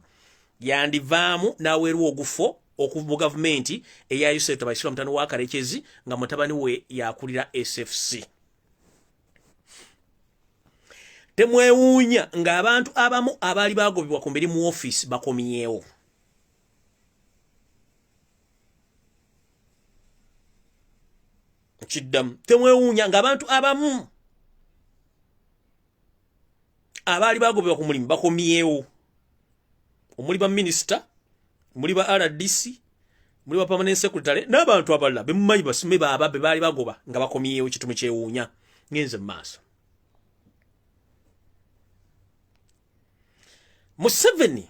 yandivaamu n'aweerwa ogufo okuva mu gavumenti eya Yusuf Tabaisirwa, mutabani wa Karekezi, nga mutabani we yakulira SFC. Temwewuunya ng'abantu abamu abaali bagobebwa ku mirimu ofiisi bakomyewo. Kiddamu, temwewuunya ng'abantu abamu abaali bagobebwa ku mulimu bakomyewo, omuli ba minisita, muli ba RDC, muli ba permanent secretary n'abantu abalala bemumanyi basime baaba be baali bagoba nga bakomyewo. Kitumu kyewuunya. Ngenze mu maaso. Museveni,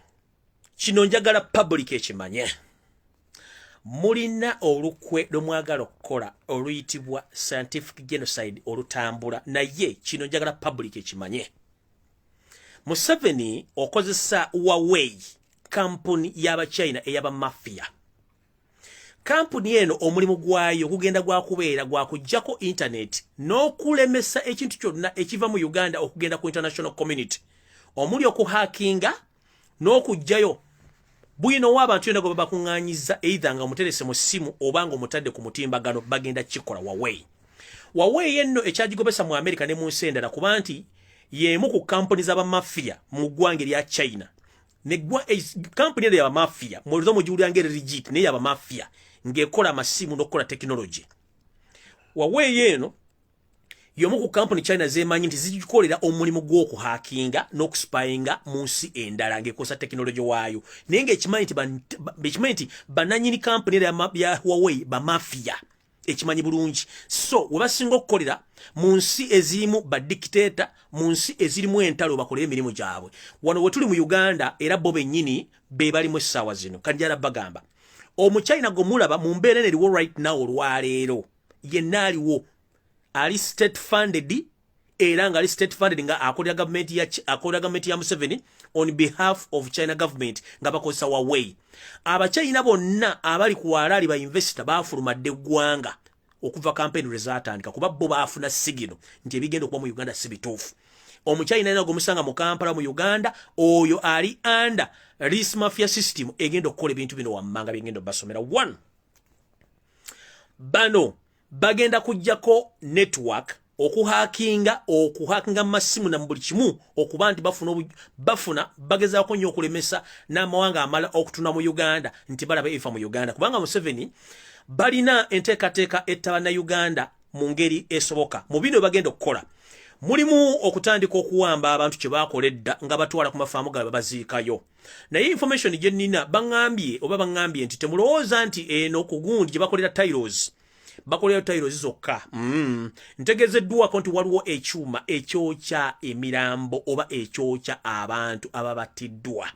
kino njagala public ekimanye, mulina olukwe lwemwagala okukola oluyitibwa scientific genocide olutambula, naye kino njagala public ekimanye. Museveni okozesa Huawei, kampuni y'Abachina ey'abamafia. Kampuni eno omulimu gwayo gugenda gwakubeera gwakugjako internet n'okulemesa ekintu kyonna ekiva mu Uganda okugenda ku international community, omuli okuhackinga n'okuggyayo bwino w'abantu yonna gwe babakuŋŋaanyiza, either nga omuterese mu ssimu oba nga omutadde ku mutimbagano. Bagenda kikola Huawei. Huawei enno ekyagigobesa mu America ne mu nsi endala kuba nti y'emu ku kampuni z'abamafia mu ggwanga erya China. Kampuni eno yabamafia, mulizo mugiwulira nga eri legit, naye yabamafia ng'ekola amasimu n'okukola tekinologi. Huawei eno y'omu ku kampuni China zemanyi nti zigikolera omulimu gw'okuhackinga n'okuspyinga mu nsi endala ng'ekozesa tekinologi waayo, naye ng'ekimanyi nti bannannyini kampuni era ya Huawei bamafia. Ekimanyi bulungi. So we basinga okukolera mu nsi ezirimu badictator, mu nsi ezirimu entalo, bakolere emirimu gyabwe. Wano we tuli mu Uganda, era bo bennyini be balimu essaawa zino. Kanjala bagamba, Omuchina gwe mulaba mu mbeera eno eriwo right now olwaleero, yenna aliwo ali state funded, era nga ali state funded nga akolera gavumenti ya Museveni on behalf of China government, nga bakozesa Huawei. Abachina bonna abali ku walaali ba investor bafulumadde eggwanga okuva campaign lwe zaatandika, kuba bo baafuna signal nti ebigenda okuba mu Uganda si bituufu. Omuchina yena gwemusanga mu Kampala, mu Uganda, oyo ali under this mafia system egenda okukola ebintu bino wammanga byengenda obasomera. One, bano bagenda kujjako network, okuhackinga masimu na buli kimu, okuba nti bafuna bagezaako nnyo okulemesa n'amawanga amala okutuna mu Uganda nti balaba efa mu Uganda, kubanga Museveni balina enteekateeka etta Bannayuganda mu ngeri esoboka. Mu bino bagenda okukola mulimu okutandika okuwamba abantu, kye baakola edda nga batwala ku mafaamu gaabwe baziikayo. Naye information gye nnina, baŋŋambye oba baŋŋambye nti temulowooza nti eno ku gundi gye bakolera tiles, bakolera tiles zokka. Ntegeezeddwako nti waliwo ekyuma ekyokya emirambo oba ekyokya abantu ababattiddwa.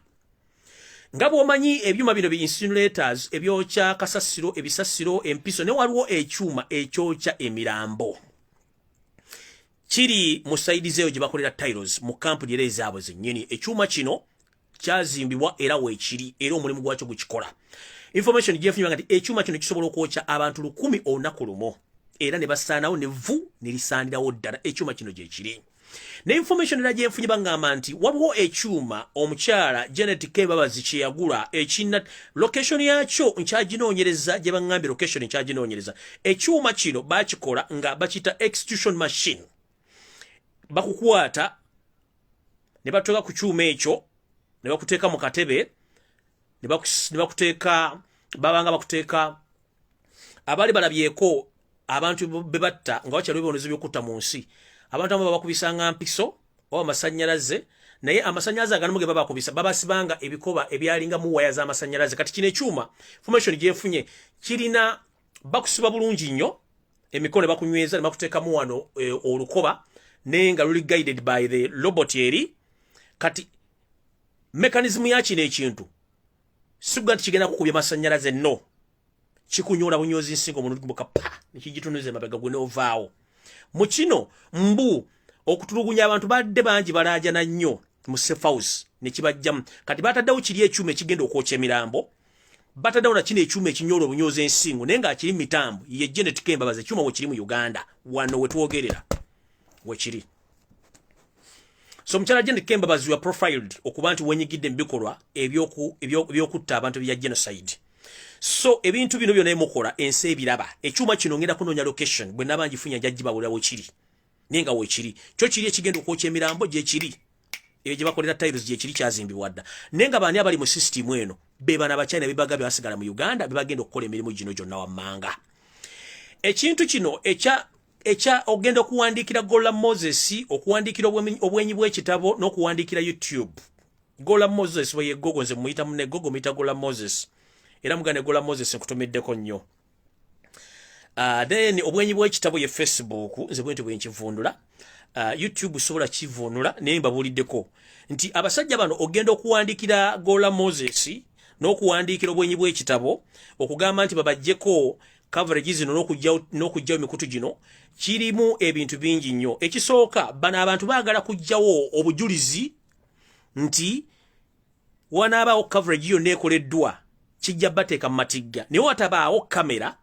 Nga bw'omanyi ebyuma bino bi incinerators ebyokya kasasiro, ebisasiro, empiso, ne waliwo ekyuma ekyokya emirambo kiri mu side zeeyo gye bakolera tiles, mu kampuni era ezaabwe zennyini. Ekyuma kino kyazimbibwa era weekiri, era omulimu gwakyo gukikola. Information gyefunye nti ekyuma kino kisobola okwokya abantu 1000 olunaku lumu, era ne basaanawo ne vvu ne lisaanirawo ddala. Ekyuma kino gyekiri. Ne information era gyenfunye, baŋŋamba nti waliwo ekyuma omukyala Janet Kembabazi kye yagula ekina location yakyo nkyaginoonyereza. Gye baŋŋambye location nkyaginoonyereza. Ekyuma kino bakikola nga bakiyita execution machine. Bakukwata ne batuteeka ku kyuma ekyo, ne bakuteeka mu katebe, ne bakuteeka, babanga bakuteeka. Abaali balabyeko abantu be batta nga bakyaliwo ebibonerezo by'okutta mu nsi, abantu abamu babakubisanga mpiso oba amasannyalaze, naye amasannyalaze aganamu ge babakubisa babasibanga ebikoba ebyalinga mu waya z'amasannyalaze. Kati kino ekyuma, information gyenfunye, kirina bakusiba bulungi nnyo emikono ne bakunyweza ne bakuteekamu wano olukoba, naye nga luli guided by the robot eri. Kati mechanism ya kino ekintu sikuga nti kigenda kukubya masannyalaze, no, kikunyoola bunyozi nsingo omulundi gumu pa nekigitunuza emabega gwe n'ovaawo. Mu kino mbu okutulugunya abantu badde bangi balaajana nnyo mu safe house ne kibajjamu. Kati bataddewo kiri ekyuma ekigenda okwokya emirambo, bataddewo na kino ekyuma ekinyoola obunyoozi ensingo, naye ng'akiri mitambo ye Janet Kembabazi. Ekyuma we kiri mu Uganda wano wetwogerera wekiri. So omukyala Janet Kembabazi wa profiled okuba nti wenyigidde mu bikolwa ebyokutta abantu bya genocide. So ebintu bino byonna emukola, ensi ebiraba. Ekyuma kino ngenda kunoonya location, bwe naba ngifunya nja gibawulira wekiri, naye nga wekiri kyo kiri ekigenda okwokya emirambo gyekiri, eyo gye bakolera tiles gyekiri, kyazimbibwa dda. Naye nga baani abali mu system eno? Be bano Abachina bebaga basigala mu Uganda, bebagenda okukola emirimu gino gyonna wammanga. Ekintu kino ekya ogenda okuwandiikira Gola Moses, okuwandiikira obwenyi bw'ekitabo n'okuwandiikira YouTube, Gola Moses bwe ye Gogo, nze muyita munne Gogo, muyita Gola Moses, era mugane Gola Moses, nkutumiddeko nnyo. Then obwenyi bw'ekitabo ye Facebook, nze bwe nti bwe nkivundula. YouTube sobola kivunula, naye mbabuuliddeko nti abasajja bano ogenda okuwandiikira Gola Moses n'okuwandiikira obwenyi bw'ekitabo okugamba nti babaggyeko coverage zino n'okuggyawo emikutu gino, kirimu ebintu bingi nnyo. Ekisooka, bano abantu baagala kuggyawo obujulizi nti wanaabaawo coverage yonna ekoleddwa kijja bateeka mu matigga, naye watabaawo kamera,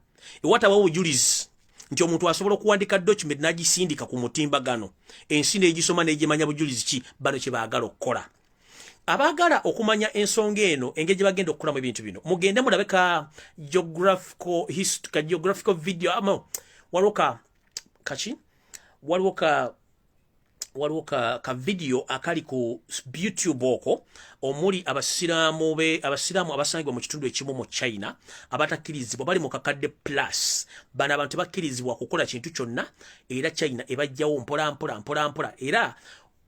ewatabaawo obujulizi nti omuntu asobola okuwandika document n'agisindika ku mutimbagano, ensi n'egisoma n'egimanya, bujulizi ki bano kye baagala okukola? Abaagala okumanya ensonga eno, engeri gye bagenda okukolamu ebintu bino, mugende mulabe ka geographical video amo. Waliwo ka kaki, waliwo ka video akali ku YouTube okwo omuli abasiraamu be abasiraamu abasangibwa mu kitundu ekimu mu China abatakkirizibwa, bali mu kakadde plus. Bano abantu tebakkirizibwa kukola kintu kyonna, era China ebajjawo mpola mpola mpola mpola. Era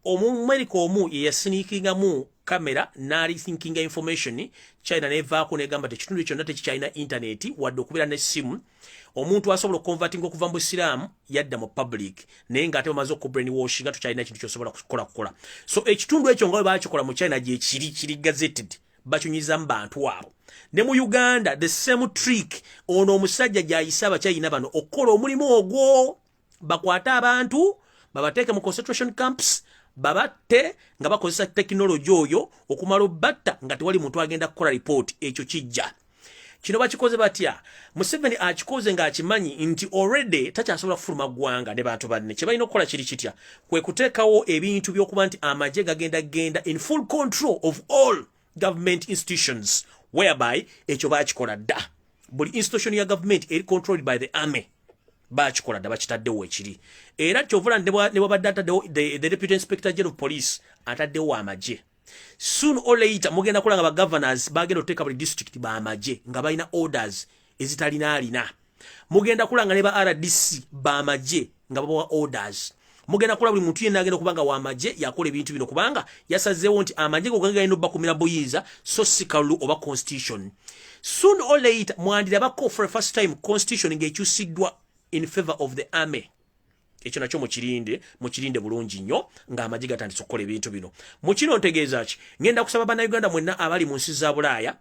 Omumerika omu ye yasneakingamu kamera n'aleakinga information, China nevaako negamba nti ekitundu kyonna tekikyalina internet wadde okubeera n'essimu. Omuntu asobola okuconvertinga okuva mu busiraamu yadda mu public, naye ng'ate bamaze okubrainwash nga tokyalina kintu kyosobola kukola. So ekitundu ekyo nga bwe bakikola mu China, gyekiri kiri gazetted, bakinyuza mu bantu abo. Ne mu Uganda the same trick ono omusajja gyayise Abachina bano okukola omulimu ogwo, bakwate abantu babateeke mu concentration camps, babatte nga bakozesa tekinologi oyo. Okumala obbatta nga tewali muntu agenda kukola ripooti. Ekyo kijja. Kino bakikoze batya? Museveni akikoze ng'akimanyi nti already takyasobola kufuluma ggwanga ne bantu banne. Kye balina okukola kiri kitya? Kwe kuteekawo ebintu by'okuba nti amagye gagenda genda in full control of all government institutions, whereby ekyo bakikola dda. Buli institution ya government eri controlled by the army. Bakikola dda, bakitaddewo ekiri. Era kyovula ne bwabadde ataddewo the deputy inspector general of police, ataddewo amagye. Soon or later mugenda kulanga ba governors bagenda oteeka buli district bamagye nga balina orders ezitalina alina. Mugenda kulanga ne ba RDC bamagye nga babawa orders. Mugenda kula buli muntu yenna agenda kubanga wamagye yakola ebintu bino, kubanga yasazeewo nti amagye go gagenda obbakumira buyinza, so si kalulu oba constitution. Soon or later mwandirabako for the first time constitution ng'ekyusiddwa in favor of the army. Ekyo nakyo mukirinde, mukirinde bulungi nnyo ng'amagye gatandise okukola ebintu bino. Mu kino ntegeeza ki? Ngenda kusaba Bannayuganda mwenna abali mu nsi za Bulaaya,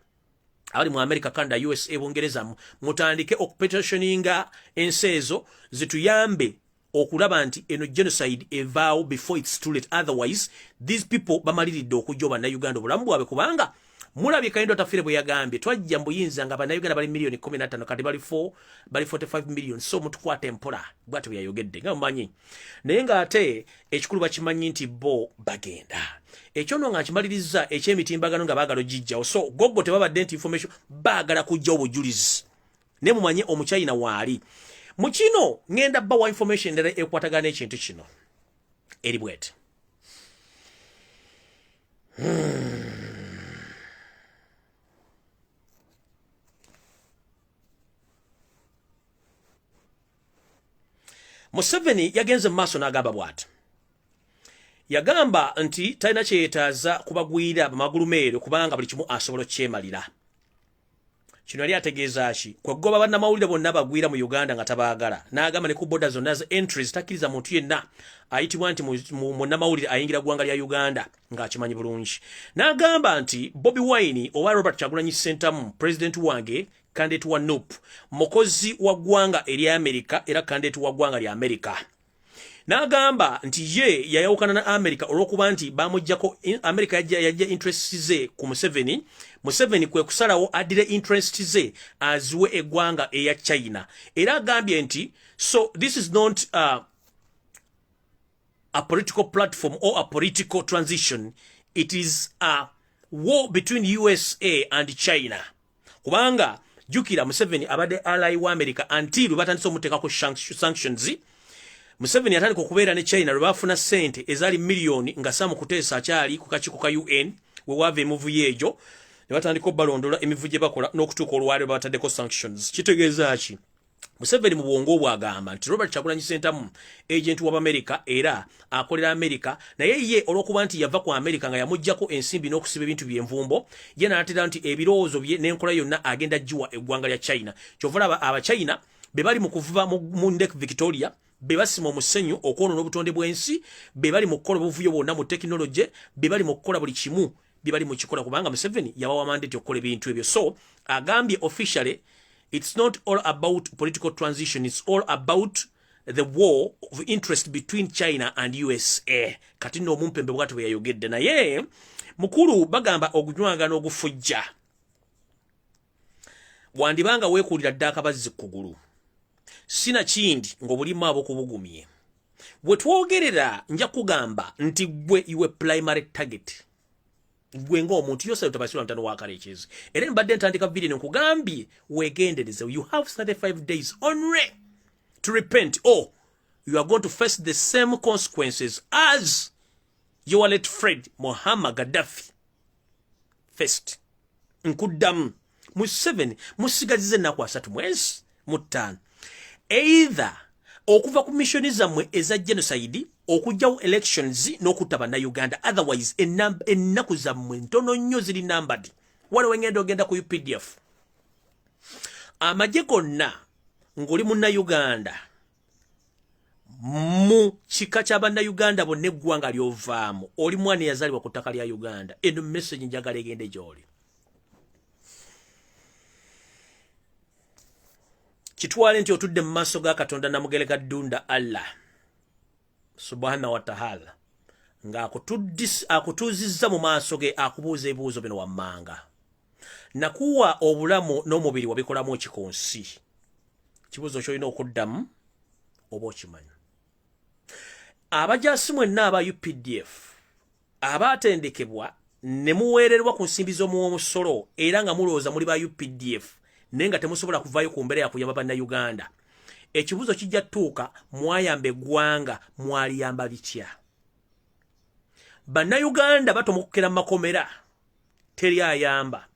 abali mu America, Canada, USA, Bungereza, mutandike okupetitioninga ensi ezo zituyambe okulaba nti eno genocide evaawo before it's too late. Otherwise these people bamaliridde okujja Bannayuganda obulamu bwabwe, kubanga mulabye Kahinda Otafiire bwe yagambye, twajja mbuyinza nga Bannayuganda bali miliyoni 15, kati bali 4, bali 45 million, so mutukwata empola. Bwatyo bwe yayogedde nga mumanyi, naye ng'ate ekikulu bakimanyi nti bo bagenda. Ekyo nno nga nkimaliriza ekyemitimbagano nga baagala ogijjawo. So Google tebabadde nti information, baagala kujja obujulizi, naye mumanye Omuchina waali mu kino. Ŋŋenda bawa information endala ekwatagana n'ekintu kino, eri bwete. Museveni yagenze mu maaso n'agamba bw'ati. Yagamba nti talina kyeyetaaza kubagwira bamagulu meere, kubanga buli kimu asobola okyemalira. Kino yali ategeeza ki? Kwegoba bannamawulire bonna bagwira mu Uganda nga tabaagala. N'agamba ne ku border zonna za entries takkiriza muntu yenna ayitibwa nti munnamawulire ayingira ggwanga lya Uganda, ng'akimanyi bulungi. N'agamba nti Bobi Wine owa Robert Kyagulanyi Ssentamu, president wange, candidate wa NUP, mukozi wa ggwanga erya Amerika era candidate wa ggwanga lya Amerika. N'agamba nti ye yayawukana na America olw'okuba nti bamugjako America yajja interest ze ku Museveni. Museveni kwe kusalawo addire interest ze aziwe eggwanga eya China. Era agambye nti so this is not a political platform or a political transition, it is a war between USA and China, kubanga jjukira Museveni abadde ally wa America until lwe batandise omuteekako sanctions. Museveni yatandika okubeera ne China lwe baafuna ssente ezaali miliyoni nga Sam Kuteesa akyali ku kakiiko ka UN, we waava emivuyo egyo ne batandika obalondola emivuyo gye bakola n'okutuuka olwaliro bataddeko sanctions. Kitegeeza ki? Museveni mu bwongo bwagamba nti Robert Kyagulanyi Ssentamu agent w'Abamerika era akolera Amerika, naye ye olw'okuba nti yava ku Amerika nga yamuggyako ensimbi n'okusiba ebintu by'envumbo, ye n'atera nti ebirowoozo bye n'enkola yonna agenda giwa eggwanga lya China. Kyova olaba Abachina be bali mu kuvuba mu Lake Victoria, be basima omusenyu okwonoona obutonde bw'ensi, be bali mu kukola obuvuyo bwonna mu tekinologye, be bali mu kukola buli kimu, bye bali mu kikola kubanga Museveni yabawa mandate okukola ebintu ebyo. So agambye officially it's not all about political transition, it's all about the war of interest between China and USA. Kati nno omumpembe bwati bwe yayogedde, naye mukulu bagamba ogunywanga n'ogufujja wandibanga weekuulira dda akabazzi kugulu, sina kindi ng'obulimu ab'okubugumye. Bwe twogerera nja kugamba nti gwe iwe primary target, gwe ng'omuntu yosa tabasirwa mutano wa Kalekyezi. Era mbadde ntandika video nkugambye weegendereze. You have 35 days only to repent or you are going to face the same consequences as your late friend Muhammad Gaddafi faced. Nkuddamu, mu 7 musigaziza ennaku 35 either okuva ku missioni zammwe eza genocide, okugjawo elections n'okutta Bannayuganda. Otherwise ennaku zammwe ntono nnyo, ziri numbered. Waliwo engendo ogenda ku UPDF, amagye gonna Ng'oli Munnayuganda, mu kika ky'Abannayuganda bonna, eggwanga ly'ovaamu, oli mwana eyazaalibwa ku ttaka lya Uganda, eno message njagala egende gy'oli. Kitwale nti otudde mu maaso ga Katonda Namugereka Ddunda, Allah Subhana wa Taala, ng'akutuuzizza mu maaso ge, akubuuza ebibuuzo bino wammanga: "Nakuwa obulamu n'omubiri, wabikolamu ki ku nsi?" Kibuuzo kyolina okuddamu oba okimanyi. Abajaasi mwenna aba UPDF abaatendekebwa ne muweererwa ku nsimbi z'omuwomusolo, era nga mulowooza muli ba UPDF naye nga temusobola kuvaayo ku mbeera yakuyamba Bannayuganda, ekibuuzo kijja ttuuka: mwayamba eggwanga, mwaliyamba bitya? Bannayuganda batomokukera mu makomera, teri ayamba.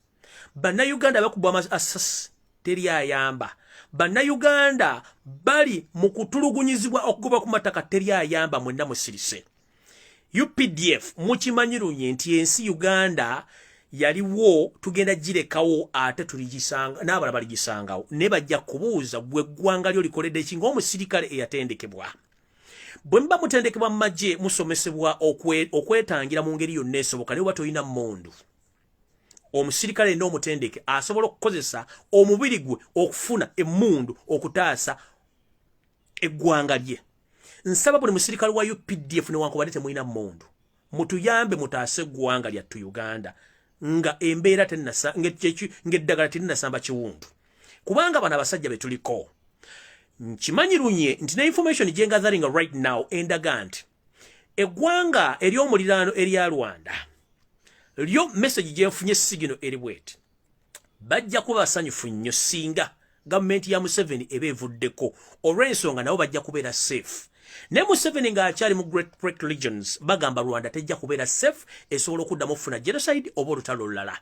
Bannayuganda bakubwa amasasi, teri ayamba. Bannayuganda bali mu kutulugunyizibwa, okugoba ku mataka, teri ayamba. Mwenna musirise. UPDF, mukimanyi lunye nti ensi Uganda yaliwo, tugenda girekawo ate tuligisanga n'abalala baligisangawo, ne bajja kubuuza gwe eggwanga lyo likoledde ki ng'omusirikale eyatendekebwa. Bwe muba mutendekebwa mu magye, musomesebwa okwetangira mu ngeri yonna esoboka. Naye oba tolina mmundu, omusirikale yenna omutendeke asobola okukozesa omubiri gwe okufuna emmundu okutaasa eggwanga lye. Nsaba buli musirikale wa UPDF, newankubadde temulina mmundu, mutuyambe mutaase eggwanga lyattu Uganda nga embeera ng'eddagala terinasamba kiwundu, kubanga bano abasajja betuliko, nkimanyi lunye nti ne information gyengatheringa right now endaga nti eggwanga ery'omuliraano erya Rwanda lyo, message gyenfunye sigino eri bweti: bajja kuba basanyufu nnyo singa gavumenti ya Museveni eba evuddeko, olw'ensonga nabo bajja kubeera safe. Naye Museveni ng'akyali mu Great Lake Regions, bagamba Rwanda tejja kubeera safe, esobola okuddamu okufuna genocide oba olutalo olulala.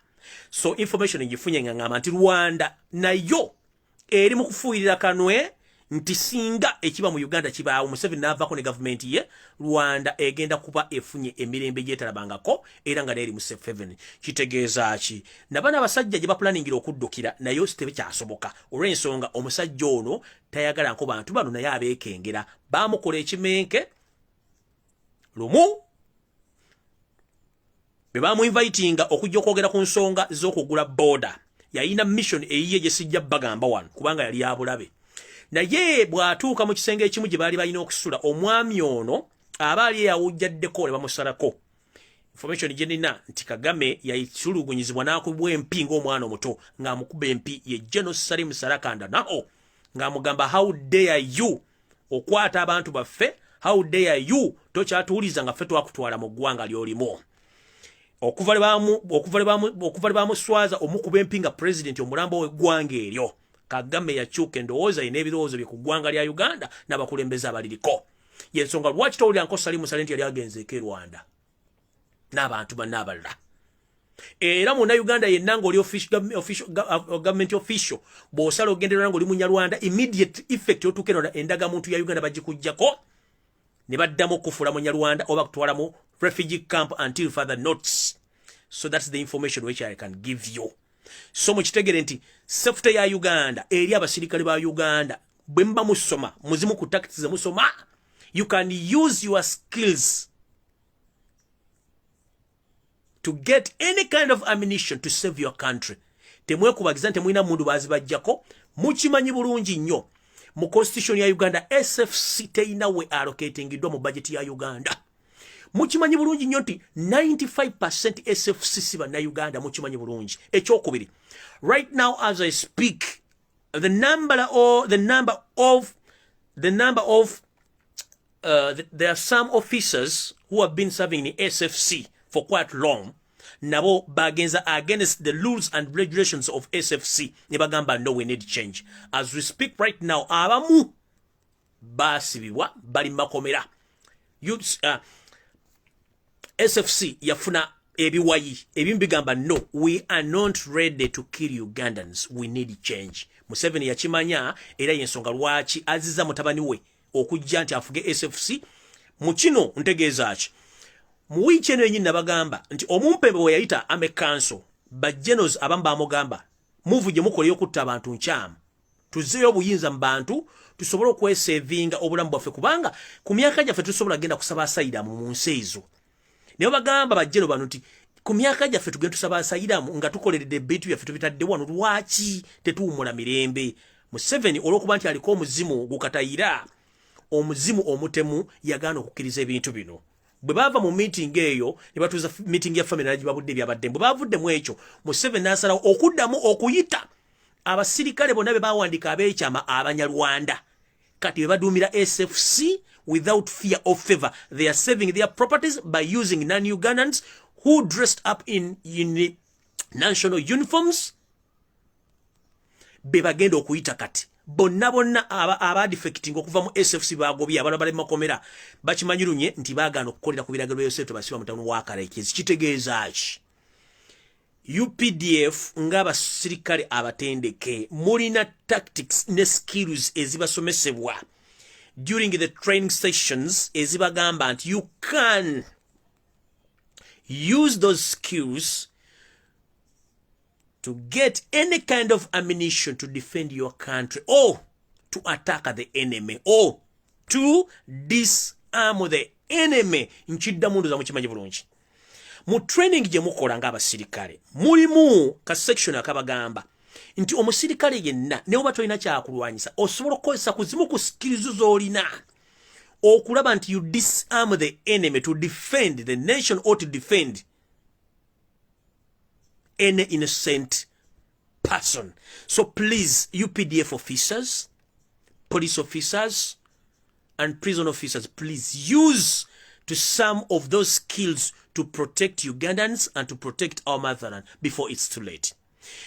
So information ngifunye nga ngamba nti Rwanda nayo eri mu kufuuyirira kanwe nti singa ekiba mu Uganda kibaawo, Museveni n'avaako ne gavumenti ye, Rwanda egenda kuba efunye emirembe gyetalabangako era nga neeri mu safe haven. Kitegeeza ki? Nabana abasajja gye bapulaningira okuddukira naye tebikyasoboka, olw'ensonga omusajja ono tayagala nko bantu bano, naye abeekengera. Baamukola ekimenke lumu bwe bamuinvitinga okujja okwogera ku nsonga z'okugula border. Yalina mission eyiye gye sijja bagamba wano kubanga yali yabulabe, naye bw'atuuka mu kisenge ekimu gye baali balina okusula, omwami ono aba ali eyawujjaddeko ne bamusalako. Information gye nina nti Kagame yayitulugunyizibwa n'akubwa empi ng'omwana omuto, ng'amukuba empi ye General Salim Sarakanda naho, ng'amugamba, "How dare you okwata abantu baffe? How dare you? Tokyatuwuliza nga ffe twakutwala mu ggwanga ly'olimu." Okuva lwe bamuswaza omukuba empi nga president omulambo w'eggwanga eryo, Kagame yakyuka endowooza ye n'ebirowoozo bye ku ggwanga lya Uganda n'abakulembeze abaliriko. Yensonga lwaki towulira nko Salim Saleh nti yali agenzeeko e Rwanda n'abantu banne abalala. Era Munnayuganda yenna ng'oli government official, bw'osala ogenderera ng'oli Munyarwanda, immediate effect otuuka eno, endagamuntu ya Uganda bagikugjako ne baddamu okufuula Munyarwanda oba kutwala mu refugee camp until further notice. So that's the information which I can give you. So mukitegere nti safety ya Uganda eri abasirikale ba Uganda. Bwe muba musoma, muzimu ku tactics ze musoma, you can use your skills to get any kind of ammunition to save your country. Temwekubagiza nti temulina mundu, bazibajjako. Mukimanyi bulungi nnyo, mu constitution ya Uganda SFC teyina we allocatingiddwa mu budget ya Uganda. Mukimanyi bulungi nnyo nti 95 SFC si Bannayuganda. Mukimanyi bulungi. Ekyokubiri, right now as I speak, the number of there are some officers who have been serving in SFC for quite long, nabo bagenza against the rules and regulations of SFC ne bagamba, "No, we need change." As we speak right now, abamu basibibwa, bali makomera. SFC yafuna ebiwayi ebimu bigamba, "No, we are not ready to kill Ugandans, we need change." Museveni yakimanya, era yensonga lwaki aziza mutabani we okujja nti afuge SFC. Mu kino ntegeeza ki? Mu wiiki eno yenyini nabagamba nti omumpembe bwe yayita army council, ba generals abamu bamugamba, "Move gye mukola ey'okutta abantu nkyamu." Tuzzeeyo obuyinza mu bantu, tusobole okwesevinga obulamu bwaffe, kubanga ku myaka gyaffe tusobola genda kusaba asylum mu nsi ezo. Naye bagamba bajjero bano nti ku myaka gyaffe tugenda tusaba asylum nga tukoleredde ebintu byaffe tubitadde wano. Lwaki tetuwumula mirembe? Museveni, olw'okuba nti aliko omuzimu gukatayira, omuzimu omutemu, yagaana okukkiriza ebintu bino. Bwe baava mu meeting eyo ne batuuza meeting ya family nagibabudde ebyabadde, bwe bavuddemu ekyo, Museveni n'asalawo okuddamu okuyita abasirikale bonna be bawandiika ab'ekyama Abanyarwanda. Kati be baduumira SFC without fear of favor. They are saving their properties by using non-Ugandans who dressed up in national uniforms. Be bagenda okuyita kati bonna bonna abadefecting okuva mu SFC. Bagobye abala bali makomera, bakimanyi lunye nti baagaana okukolera ku biragiro bya Yosef Tebasiba mutano wa Karekezi. Kitegeeza ki? UPDF ng'abasirikale abatendeke, mulina tactics ne skills ezibasomesebwa during the training sessions ezibagamba nti you can use those skills to get any kind of ammunition to defend your country or to attack the enemy or to disarm the enemy. Nkiddamu, ndoza mukimanyi bulungi. Mu training gye mukola ng'abasirikale mulimu ka section akabagamba nti omusirikale yenna, ne oba tolina kyakulwanyisa, osobola okukozesa ku zimu ku skills z'olina okulaba nti you disarm the enemy to defend the nation or to defend any innocent person. So please, UPDF officers, police officers and prison officers, please use to some of those skills to protect Ugandans and to protect our motherland before it's too late.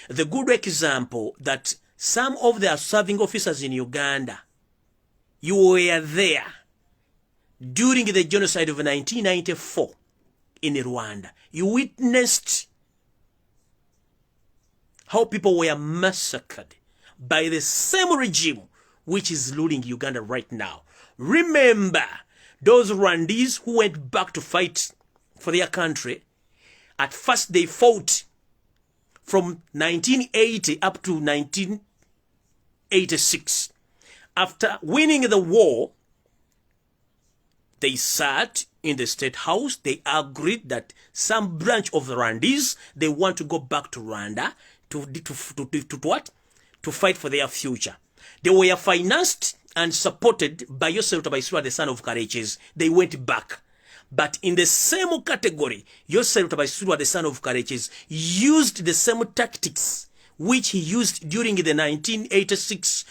The good example that some of the serving officers in Uganda, you were there during the genocide of 1994 in Rwanda. You witnessed how people were massacred by the same regime which is ruling Uganda right now. Remember, those Rwandese who went back to fight for their country, at first they fought from 1980 up to 1986. After winning the war, they sat in the state house. They agreed that some branch of the Rwandese, they want to go back to Rwanda to what? To fight for their future. They were financed and supported by Yosef Tabaisura, the son of Kareches. They went back. But in the same category, Yosef Tabaisura, the son of Kareches, used the same tactics which he used during the 1986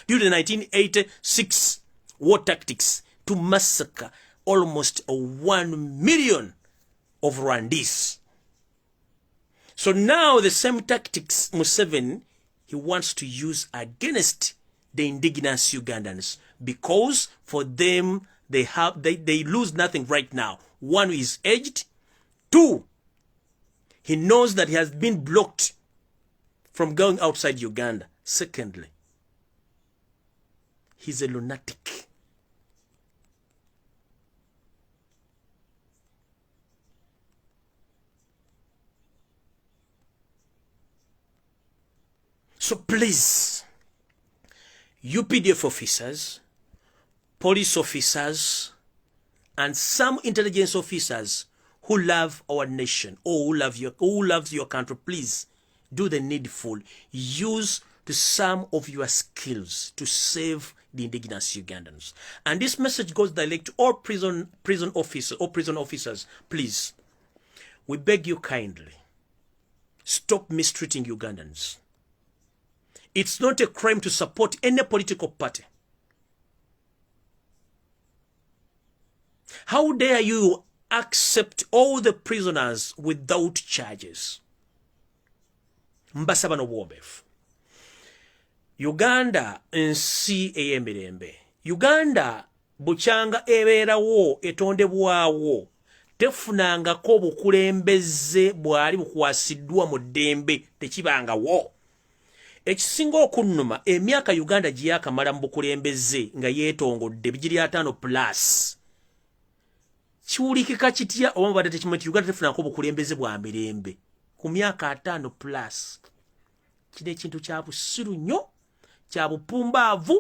war tactics to massacre almost 1 million of Rwandese. So now the same tactics Museveni, he wants to use against the indigenous Ugandans, because for them they lose nothing right now. One is aged, two, he knows that he has been blocked from going outside Uganda. Secondly, he's a lunatic. So please, UPDF officers, police officers, and some intelligence officers who love our nation or who loves your country, please do the needful. Use to some of your skills to save the indigenous Ugandans. And this message goes direct to all prison officers or prison officers. Please, we beg you kindly, stop mistreating Ugandans. It's not a crime to support any political party. How dare you accept all the prisoners without charges? Mbasaba n'obuwombeefu. Uganda nsi ey'emirembe. Uganda bukyanga ebeerawo, etondebwawo, tefunangako obukulembeze bwali bukwasiddwa mu ddembe, tekibangawo. Ekisinga okunnuma, emyaka Uganda gye yakamala mu bukulembeze nga yeetongodde bigiri 50 plus. Kiwulikika kitya oba mubadde tekimanyi nti Uganda tefunangako obukulembeze bwa mirembe ku myaka 50 plus? Kino ekintu kya busiru nnyo. Kya bupumbaavu,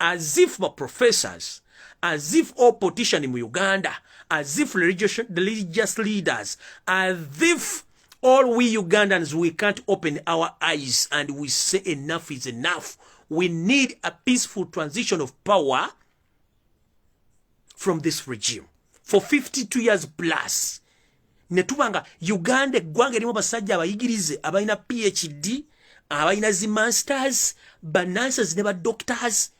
as if ba professors, as if all politician mu Uganda, as if religious leaders, as if all we Ugandans, we can't open our eyes and we say enough is enough. We need a peaceful transition of power from this regime. For 52 years plus, ne tuba nga Uganda eggwanga erimu abasajja abayigirize, abalina PhD, abalina zi masters, ba nurses ne ba doctors,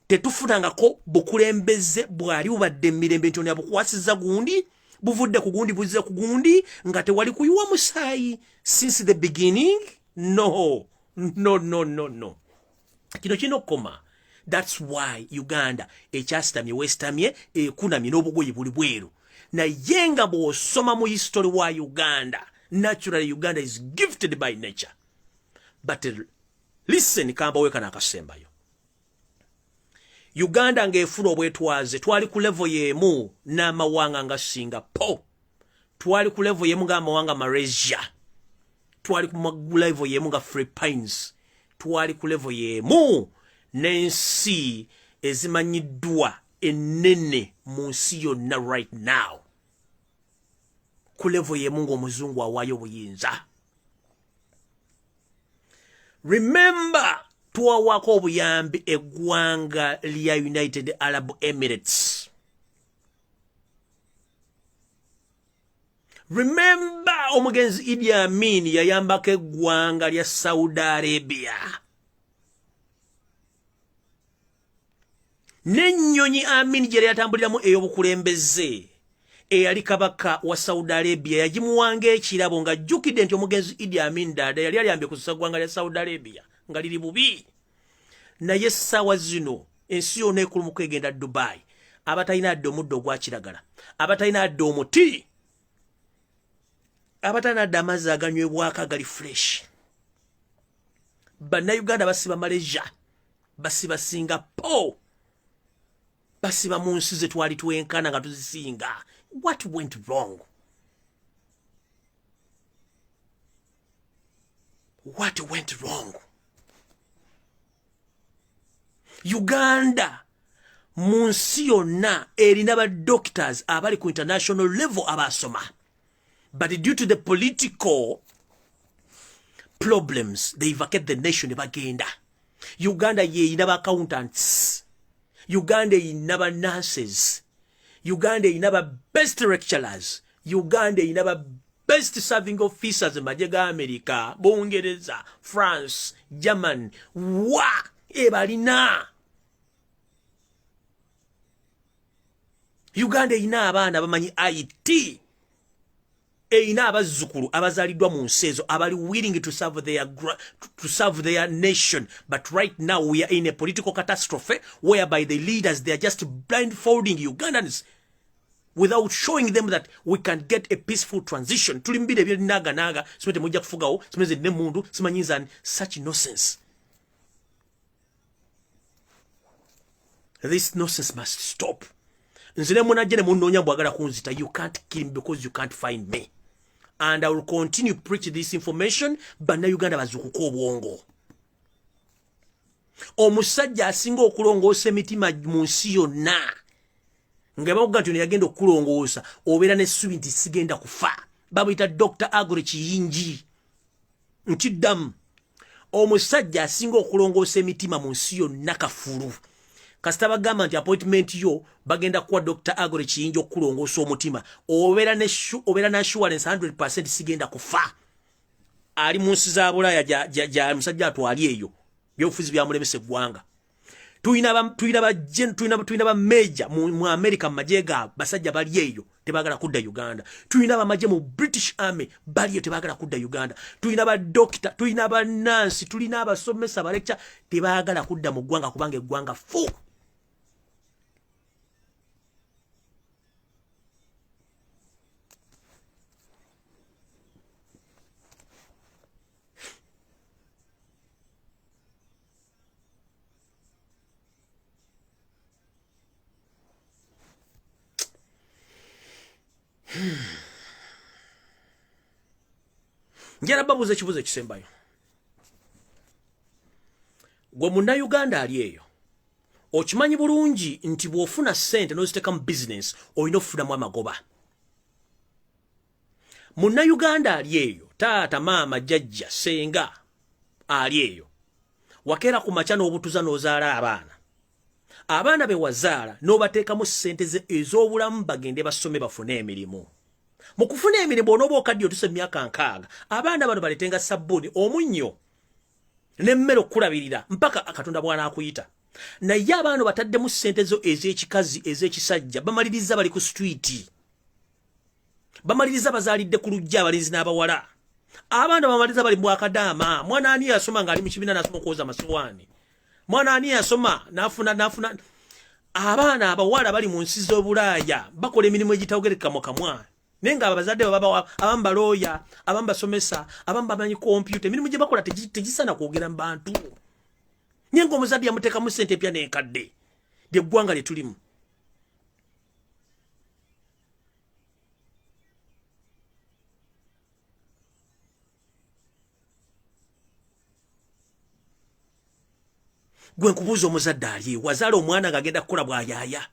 tetufunangako bukulembeze bwali bubadde emirembe nti ono yabukwasiza gundi, buvudde ku gundi buzze ku gundi, nga tewali kuyiwa musaayi since the beginning. No, no, no, no, no, kino kirina okukoma. That's why Uganda ekyasitamye wesitamye, ekunamye n'obugoye buli bweru. Naye nga bw'osoma mu history wa Uganda, naturally Uganda is gifted by nature. But listen, kambawe kano akasembayo. Uganda ng'efuna obwetwaze, twali ku level y'emu n'amawanga nga Singapore, twali ku level y'emu ng'amawanga Malaysia, twali ku level y'emu nga Philippines, twali ku level y'emu n'ensi ezimanyiddwa ennene mu nsi yonna right now, ku level y'emu ng'omuzungu awaayo obuyinza. Remember, twawaako obuyambi eggwanga lya United Arab Emirates. Remember, omugenzi Idi Amin yayambako eggwanga lya Saudi Arabia n'ennyonyi Amin gye yatambuliramu ey'obukulembeze. Eyali kabaka wa Saudi Arabia yagimuwanga ekirabo ng'ajjukidde nti omugenzi Idi Amin Dada yali alyambye ku ggwanga lya Saudi Arabia nga liri bubi. Naye essaawa zino ensi yonna ekulumuka egenda Dubai. Abatalina adde omuddo ogwa kiragala, abatalina adde omuti, abatalina adde amazzi aganywebwako agali fresh, Bannayuganda basiba Malaysia, basiba Singapore, basiba mu nsi ze twali twenkana nga tuzisinga. What went wrong? What went wrong? Uganda mu nsi yonna erina ba doctors abali ku international level abasoma, but due to the political problems they vacate the nation ne bagenda. Uganda yeyina ba accountants, Uganda eyina ba nurses, Uganda eyina ba best lecturers, Uganda eyina ba best serving officers mu magye ga America, Bungereza, France, German, wa ebalina. Uganda erina abaana bamanyi IT, erina abazzukulu abazaaliddwa mu nsi ezo abali willing to serve their nation. But right now we are in a political catastrophe whereby the leaders, they are just blindfolding Ugandans without showing them that we can get a peaceful transition. Tuli mbire ebyenaganaaga, simanyi temujja kufugawo, simanyi nze nemundu, simanyi such nonsense. This nonsense must stop. Nze ne munajja ne munnoonya mbwagala kunzita, you can't kill me because you can't find me, and I will continue preach this information. Bannayuganda bazukuka obwongo. Omusajja asinga okulongoosa emitima mu nsi yonna, nga bakuga nti ono yagenda okukulongoosa, obeera n'essubi nti sigenda kufa, bamuyita Dr Agre Kiyingi. Nkiddamu, omusajja asinga okulongoosa emitima mu nsi yonna kafulu. Kasita bagamba nti appointment yo bagenda kuwa Dr Agre Kiyingi okukulongoosa omutima, obeera ne assurance 100 sigenda kufa. Ali mu nsi za Bulaaya, gya musajja atwali eyo, byobufuzi byamulemesa eggwanga. Tulina ba major mu America mu magye gaabwe, basajja bali eyo tebagala kudda Uganda. Tulina bamagye mu British Army bali eyo tebagala kudda Uganda. Tulina ba doctor, tulina ba nurse, tulina abasomesa, ba lecturer, tebagala kudda mu ggwanga kubanga eggwanga fu. Njala babuuza ekibuuzo ekisembayo. Gwe Munnayuganda ali eyo, okimanyi bulungi nti bw'ofuna ssente n'oziteeka mu bizinensi, olina okufunamu amagoba. Munnayuganda ali eyo, taata, maama, jjajja, senga ali eyo, wakeera ku makya n'obutuza n'ozaala abaana. Abaana be wazaala n'obateekamu ssente ze ez'obulamu, bagende basome, bafune emirimu. Mu kufuna emirimu, onooba okaddi, otuse emyaka 60, abaana bano baletenga sabbuuni, omunnyo n'emmere okukulabirira mpaka Katonda bw'anaakuyita. Naye abaana bataddemu ssente zo ez'ekikazi, ez'ekisajja, bamaliriza bali ku street, bamaliriza bazaalidde ku lujja, abalenzi n'abawala. Abaana bamaliriza bali mwakadaama. Mwana ani yasoma ng'ali mu kibiina n'asoma okwoza amasowaani? Mwana ani yasoma nafuna? Abaana abawala bali mu nsi z'Obulaaya bakola emirimu egitawogereka mu kamwa, naye nga abazadde baba abamu balooya, abamu basomesa, abamu bamanyi kompyuta. Emirimu gye bakola tegisaana kwogera mu bantu, naye nga omuzadde yamuteekamu ssente empya n'enkadde. Lyeggwanga lye tulimu. Gwe nkubuuza, omuzadde ali wazaala omwana ng'agenda kukola bwayaaya,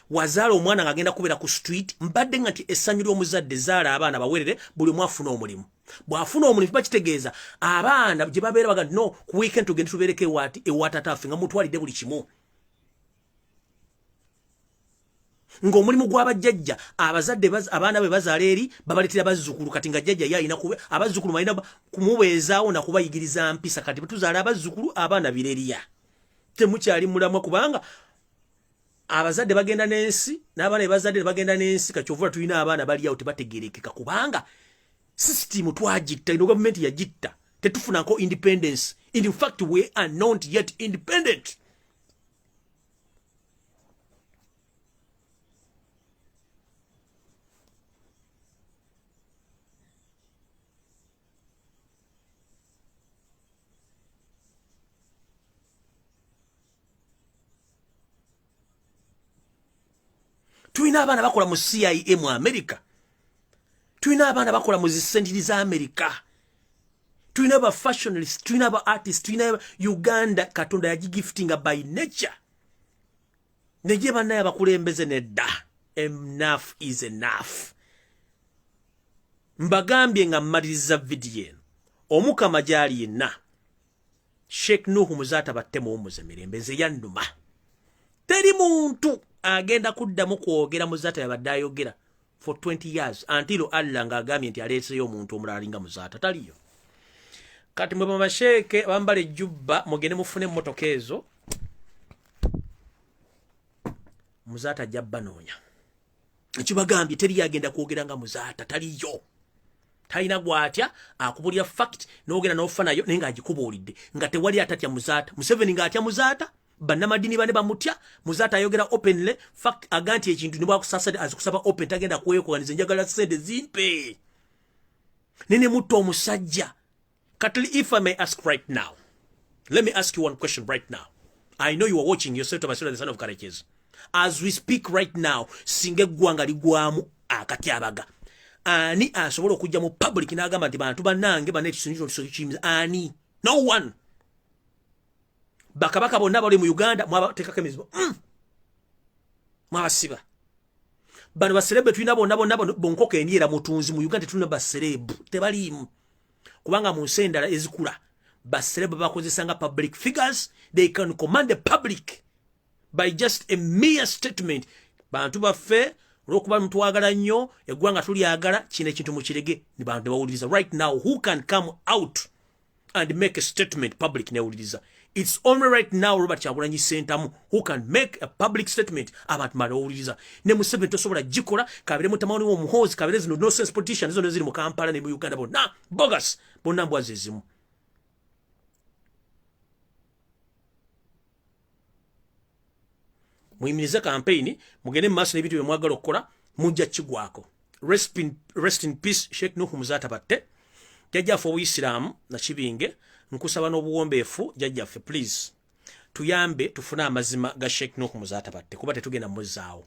wazaala omwana ng'agenda kubeera ku street. Mbadde nga nti essanyu ly'omuzadde, zaala abaana bawerere, buli omu afuna omulimu. Bw'afuna omulimu, kiba kitegeeza abaana gye babeera baga no ku weekend tugende tubeereko ewaati ewatataaffe, nga mutwalidde buli kimu, ng'omulimu gw'abajjajja. Abazadde abaana bwe bazaala eri babaleetera bazzukulu. Kati nga jjajja ye alina abazzukulu, balina kumubeezaawo nakubayigiriza mpisa. Kati bwe tuzaala abazzukulu, abaana bireriya, temukyali mulamwa, kubanga abazadde bagenda n'ensi, n'abaana bebazadde bagenda n'ensi. Kakyovula tulina abaana bali awo tebategerekeka, kubanga system twagitta ino, gavumenti yagitta, tetufunako independence. In fact, we are not yet independent. Tulina abaana bakola mu CIA mu America, tulina abaana bakola mu zisentiri za America, tulina ba fashionist, tulina ba artist, tulina Uganda Katonda yagigiftinga by nature. Naye bannaye abakulembeze, nedda, enough is enough. Mbagambye nga mmaliriza vidiyo eno, Omukama gyali yenna, Sheikh Nuhu Muzaata batte muwummuze mirembe. Nze yannuma. Teri muntu agenda kuddamu kwogera Muzaata yabadde ayogera for 20 years until Allah ng'agambye nti aleeseyo omuntu omulala alinga Muzaata. Taliyo. Kati mwe bamasheeke bambala ejjubba, mugende mufune emmotoka ezo. Muzaata ajja banoonya. Ekibagambye, teri agenda kwogera nga Muzaata, taliyo. Talina gwatya, akubulira fact n'ogenda n'ofa nayo, naye ng'agikubuulidde nga tewali atatya Muzaata. Museveni ng'atya Muzaata, bannamadini bane bamutya. Muzaata ayogera openly fact, aga nti ekintu ne bwakusasa azikusaba open, tagenda kwekoganiza. Njagala sente zimpe nene mutta omusajja. Kati if I may ask right now, let me ask you one question right now. I know you are watching yourself to the son of Karekezi as we speak right now. Singa eggwanga ligwamu akatyabaga, ani asobola okujja mu public n'agamba nti bantu bannange banekisonyi? Ani? No one. Bakabaka bonna bali mu Uganda mwabateekako emizibo, mwabasiba. Bano ba celeb tulina bonna bonna bonkoko emyera mutunzi. Mu Uganda tetulina ba celeb, tebaliimu, kubanga mu nsi endala ezikula ba celeb bakozesa nga public figures. They can command the public by just a mere statement: bantu baffe, olwokuba mutwagala nnyo, eggwanga tulyagala, kino ekintu mukirege, ni bantu ne bawuliriza. Right now, who can come out and make a statement public newuliriza? It's only right now Robert Kyagulanyi Sentamu who can make a public statement, abantu malowuliriza. Ne Museveni tosobola gikola, kabire mutamani wo Muhoozi, kabire zino nonsense politicians zino ziri mu Kampala ne mu Uganda, bonna bogus, bonna mbwa zezimu. Muyimirize campaign, mugende mu maaso n'ebintu bye mwagala okukola, mujja kigwako. Rest in peace, Sheikh Nuhu Muzaata Batte, jjajjaffe obuyisiraamu Nakibinge. Nkusaba n'obuwombeefu, jjajjaffe, please tuyambe tufune amazima ga Sheikh Nuhu Muzaata Batte, kuba tetugenda muzzaawo.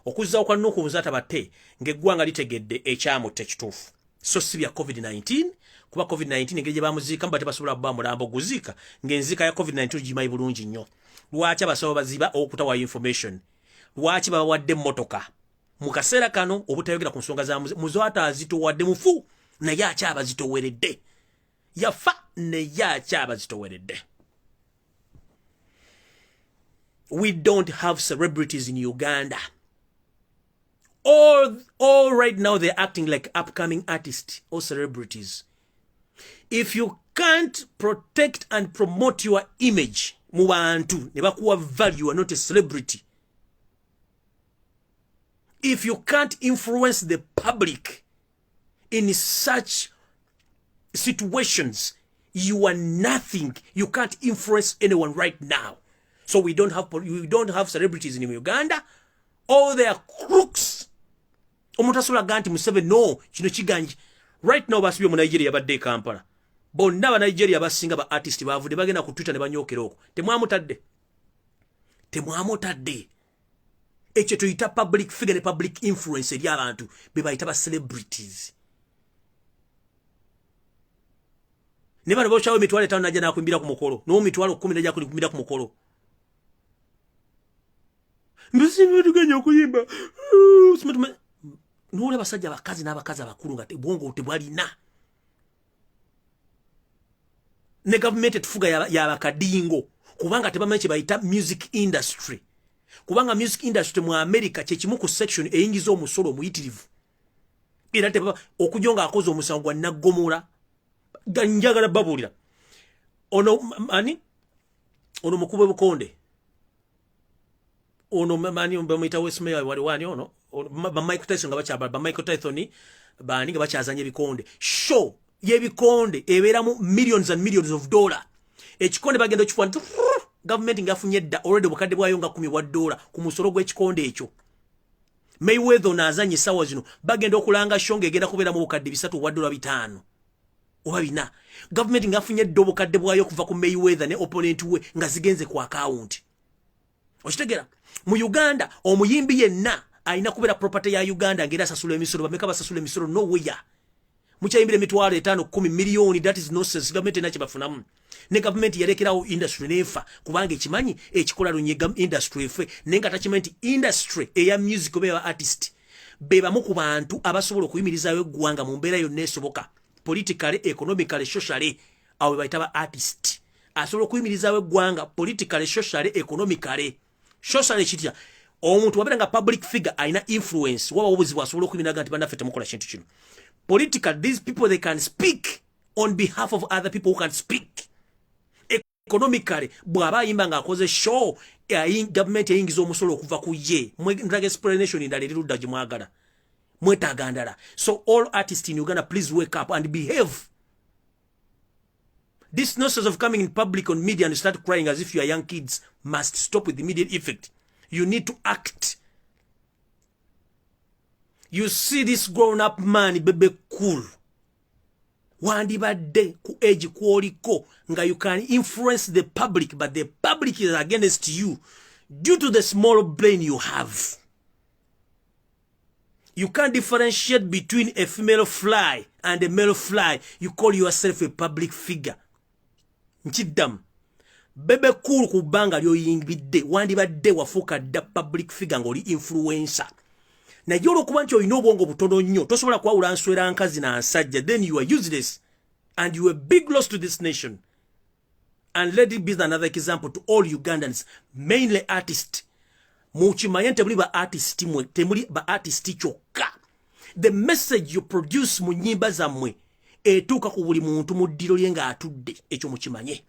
Okuzzaawo kwa Nuhu Muzaata Batte ng'eggwanga litegedde ekyamutta ekituufu. So si bya COVID-19, kuba COVID-19 engeri gye bamuziika muba tebasobola kuba mulambo guziika ng'enziika ya COVID-19 gimanyi bulungi nnyo. Lwaki abasawo baziba okutawa information? Lwaki babawadde emmotoka mu kaseera kano obutayogera ku nsonga za Muzaata? Azitowadde, mufu naye akyabazitoweredde. Yafa naye akyabazitoweredde. We don't have celebrities in Uganda. All right now they're acting like upcoming artists or celebrities. If you can't protect and promote your image mu bantu ne bakuwa value, you are not a celebrity. If you can't influence the public in such situations, you are nothing. You can't influence anyone right now. So we don't have celebrities in Uganda. All they are crooks. Omuntu asobola ga nti Museveni, no, kino kiganji. Right now basibye mu Nigeria, badde e Kampala bonna. Ba Nigeria basinga ba artist bavudde bagenda ku Twitter ne banyokera okwo. Temwamutadde, temwamutadde. Ekyo tuyita public figure ne public influence eri abantu be bayita ba celebrities. Ne bano bokyawo 50,000 najja nakuimbira ku mukolo, n'owo 100,000 najja kuimbira ku mukolo. Mbusimba tugenya okuyimba. Nolaba abasajja, abakazi n'abakazi abakulu nga bwongo tebwalina. Ne gavumenti etufuga yabakadingo, kubanga tebamanyi kye bayita music industry, kubanga music industry mu America kyekimu ku section eyingiza omusolo omuyitirivu. Era tebaba okujja nga akoze omusango gwa naggomola. Njagala babuulira, ono ani, ono mukube bukonde, ono mani bamuyita Westmeyer, wali wani ono ba Michael Tyson nga bakyaba, ba Michael Tyson bani nga bakyazanya ebikonde. Show y'ebikonde ebeeramu millions and millions of dollar. Ekikonde bagenda okifuwa, gavumenti ngafunye dda already obukadde bwayo nga 10 bwa dola ku musolo gw'ekikonde ekyo. Mayweather ono azanye essaawa zino, bagenda okulanga show ng'egenda kubeeramu obukadde 300 obwa dola, 500 oba 400. Gavumenti ng'afunye dda obukadde bwayo okuva ku Mayweather ne opponent we nga zigenze ku akawunti. Okitegera? Mu Uganda omuyimbi yenna alina kubeera property ya Uganda ng'era asasula emisolo. Bameka basasula emisolo? Nowhere. Mukyayimbira 50,000, 10 miliyoni, that is nonsense. Gavumenti erina kyebafunamu. Ne gavumenti yalekerawo industry nefa, kubanga ekimanyi ekikola lunye industry efe, naye nga takimanyi nti industry eya music oba eya artist be bamu ku bantu abasobola okuyimirizaawo eggwanga mu mbeera yonna esoboka, politically, economically, socially. Awo bayita ba artist. Asobola okuyimirizaawo eggwanga politically, socially, economically. Socially kitya? Omuntu wabeera nga public figure alina influence, waba obuzibu asobola okuyimiraga nti bannaffe temukola kintu kino. Political, these people, they can speak on behalf of other people who can speak. Economically, bw'aba ayimba ng'akoze show, gavumenti eyingiza omusolo okuva ku ye. Ndaga explanation endala eri ludda gye mwagala? Mwetaaga ndala? So all artists in Uganda, please wake up and behave. This nonsense of coming in public on media and start crying as if you are young kids must stop with immediate effect. You need to act. You see this grown up man, Bebe Cool, wandibadde ku age kwoliko nga you can influence the public, but the public is against you due to the small brain you have. You can't differentiate between a female fly and a male fly. You call yourself a public figure. Nkiddamu, Bebe Cool, ku bbanga lyoyimbidde wandibadde wafuuka dda public figure ng'oli influencer, naye olwokuba nti olina obwongo butono nnyo, tosobola kwawula nswera nkazi na nsajja, then you are useless and you are a big loss to this nation. And let it be another example to all Ugandans, mainly artists. Mukimanye nti temuli ba artist mwe, temuli ba artist kyokka. The message you produce mu nnyimba zammwe etuuka ku buli muntu mu ddiro lye ng'atudde. Ekyo mukimanye.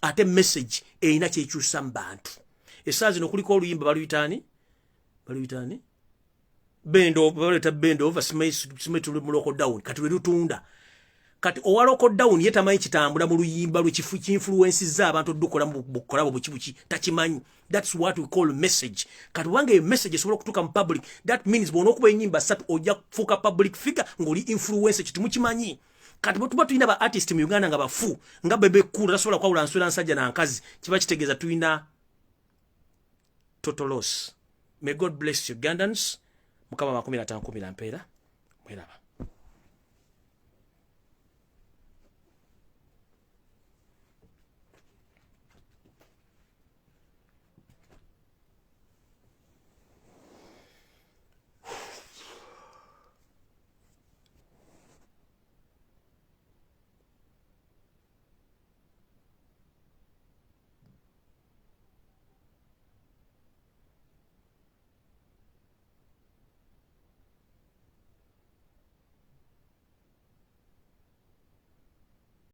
Ate message erina kyekyusa mu bantu. Essaawa zino kuliko oluyimba baluyitaani, baluyitaani bend over, baleta bend over, simanyi tuli mu lockdown. Kati lwe lutunda. Kati owa lockdown ye tamanyi kitambula mu luyimba lwe kifu kinfluensiza abantu odukola mu bukolabo buki buki, takimanyi. That's what we call message. Kati wange eyo message esobola okutuuka mu public. That means bw'onookuba ennyimba ssatu ojja kufuuka public figure ng'oli influencer. Kyo temukimanyi. Kati bwe tuba tulina ba artist mu Uganda nga bafu nga Bebe Cool, tasobola kwawula nswera nsajja na nkazi, kiba kitegeeza tulina total loss. May God bless Ugandans. Mukama 15 mpeera mweraba.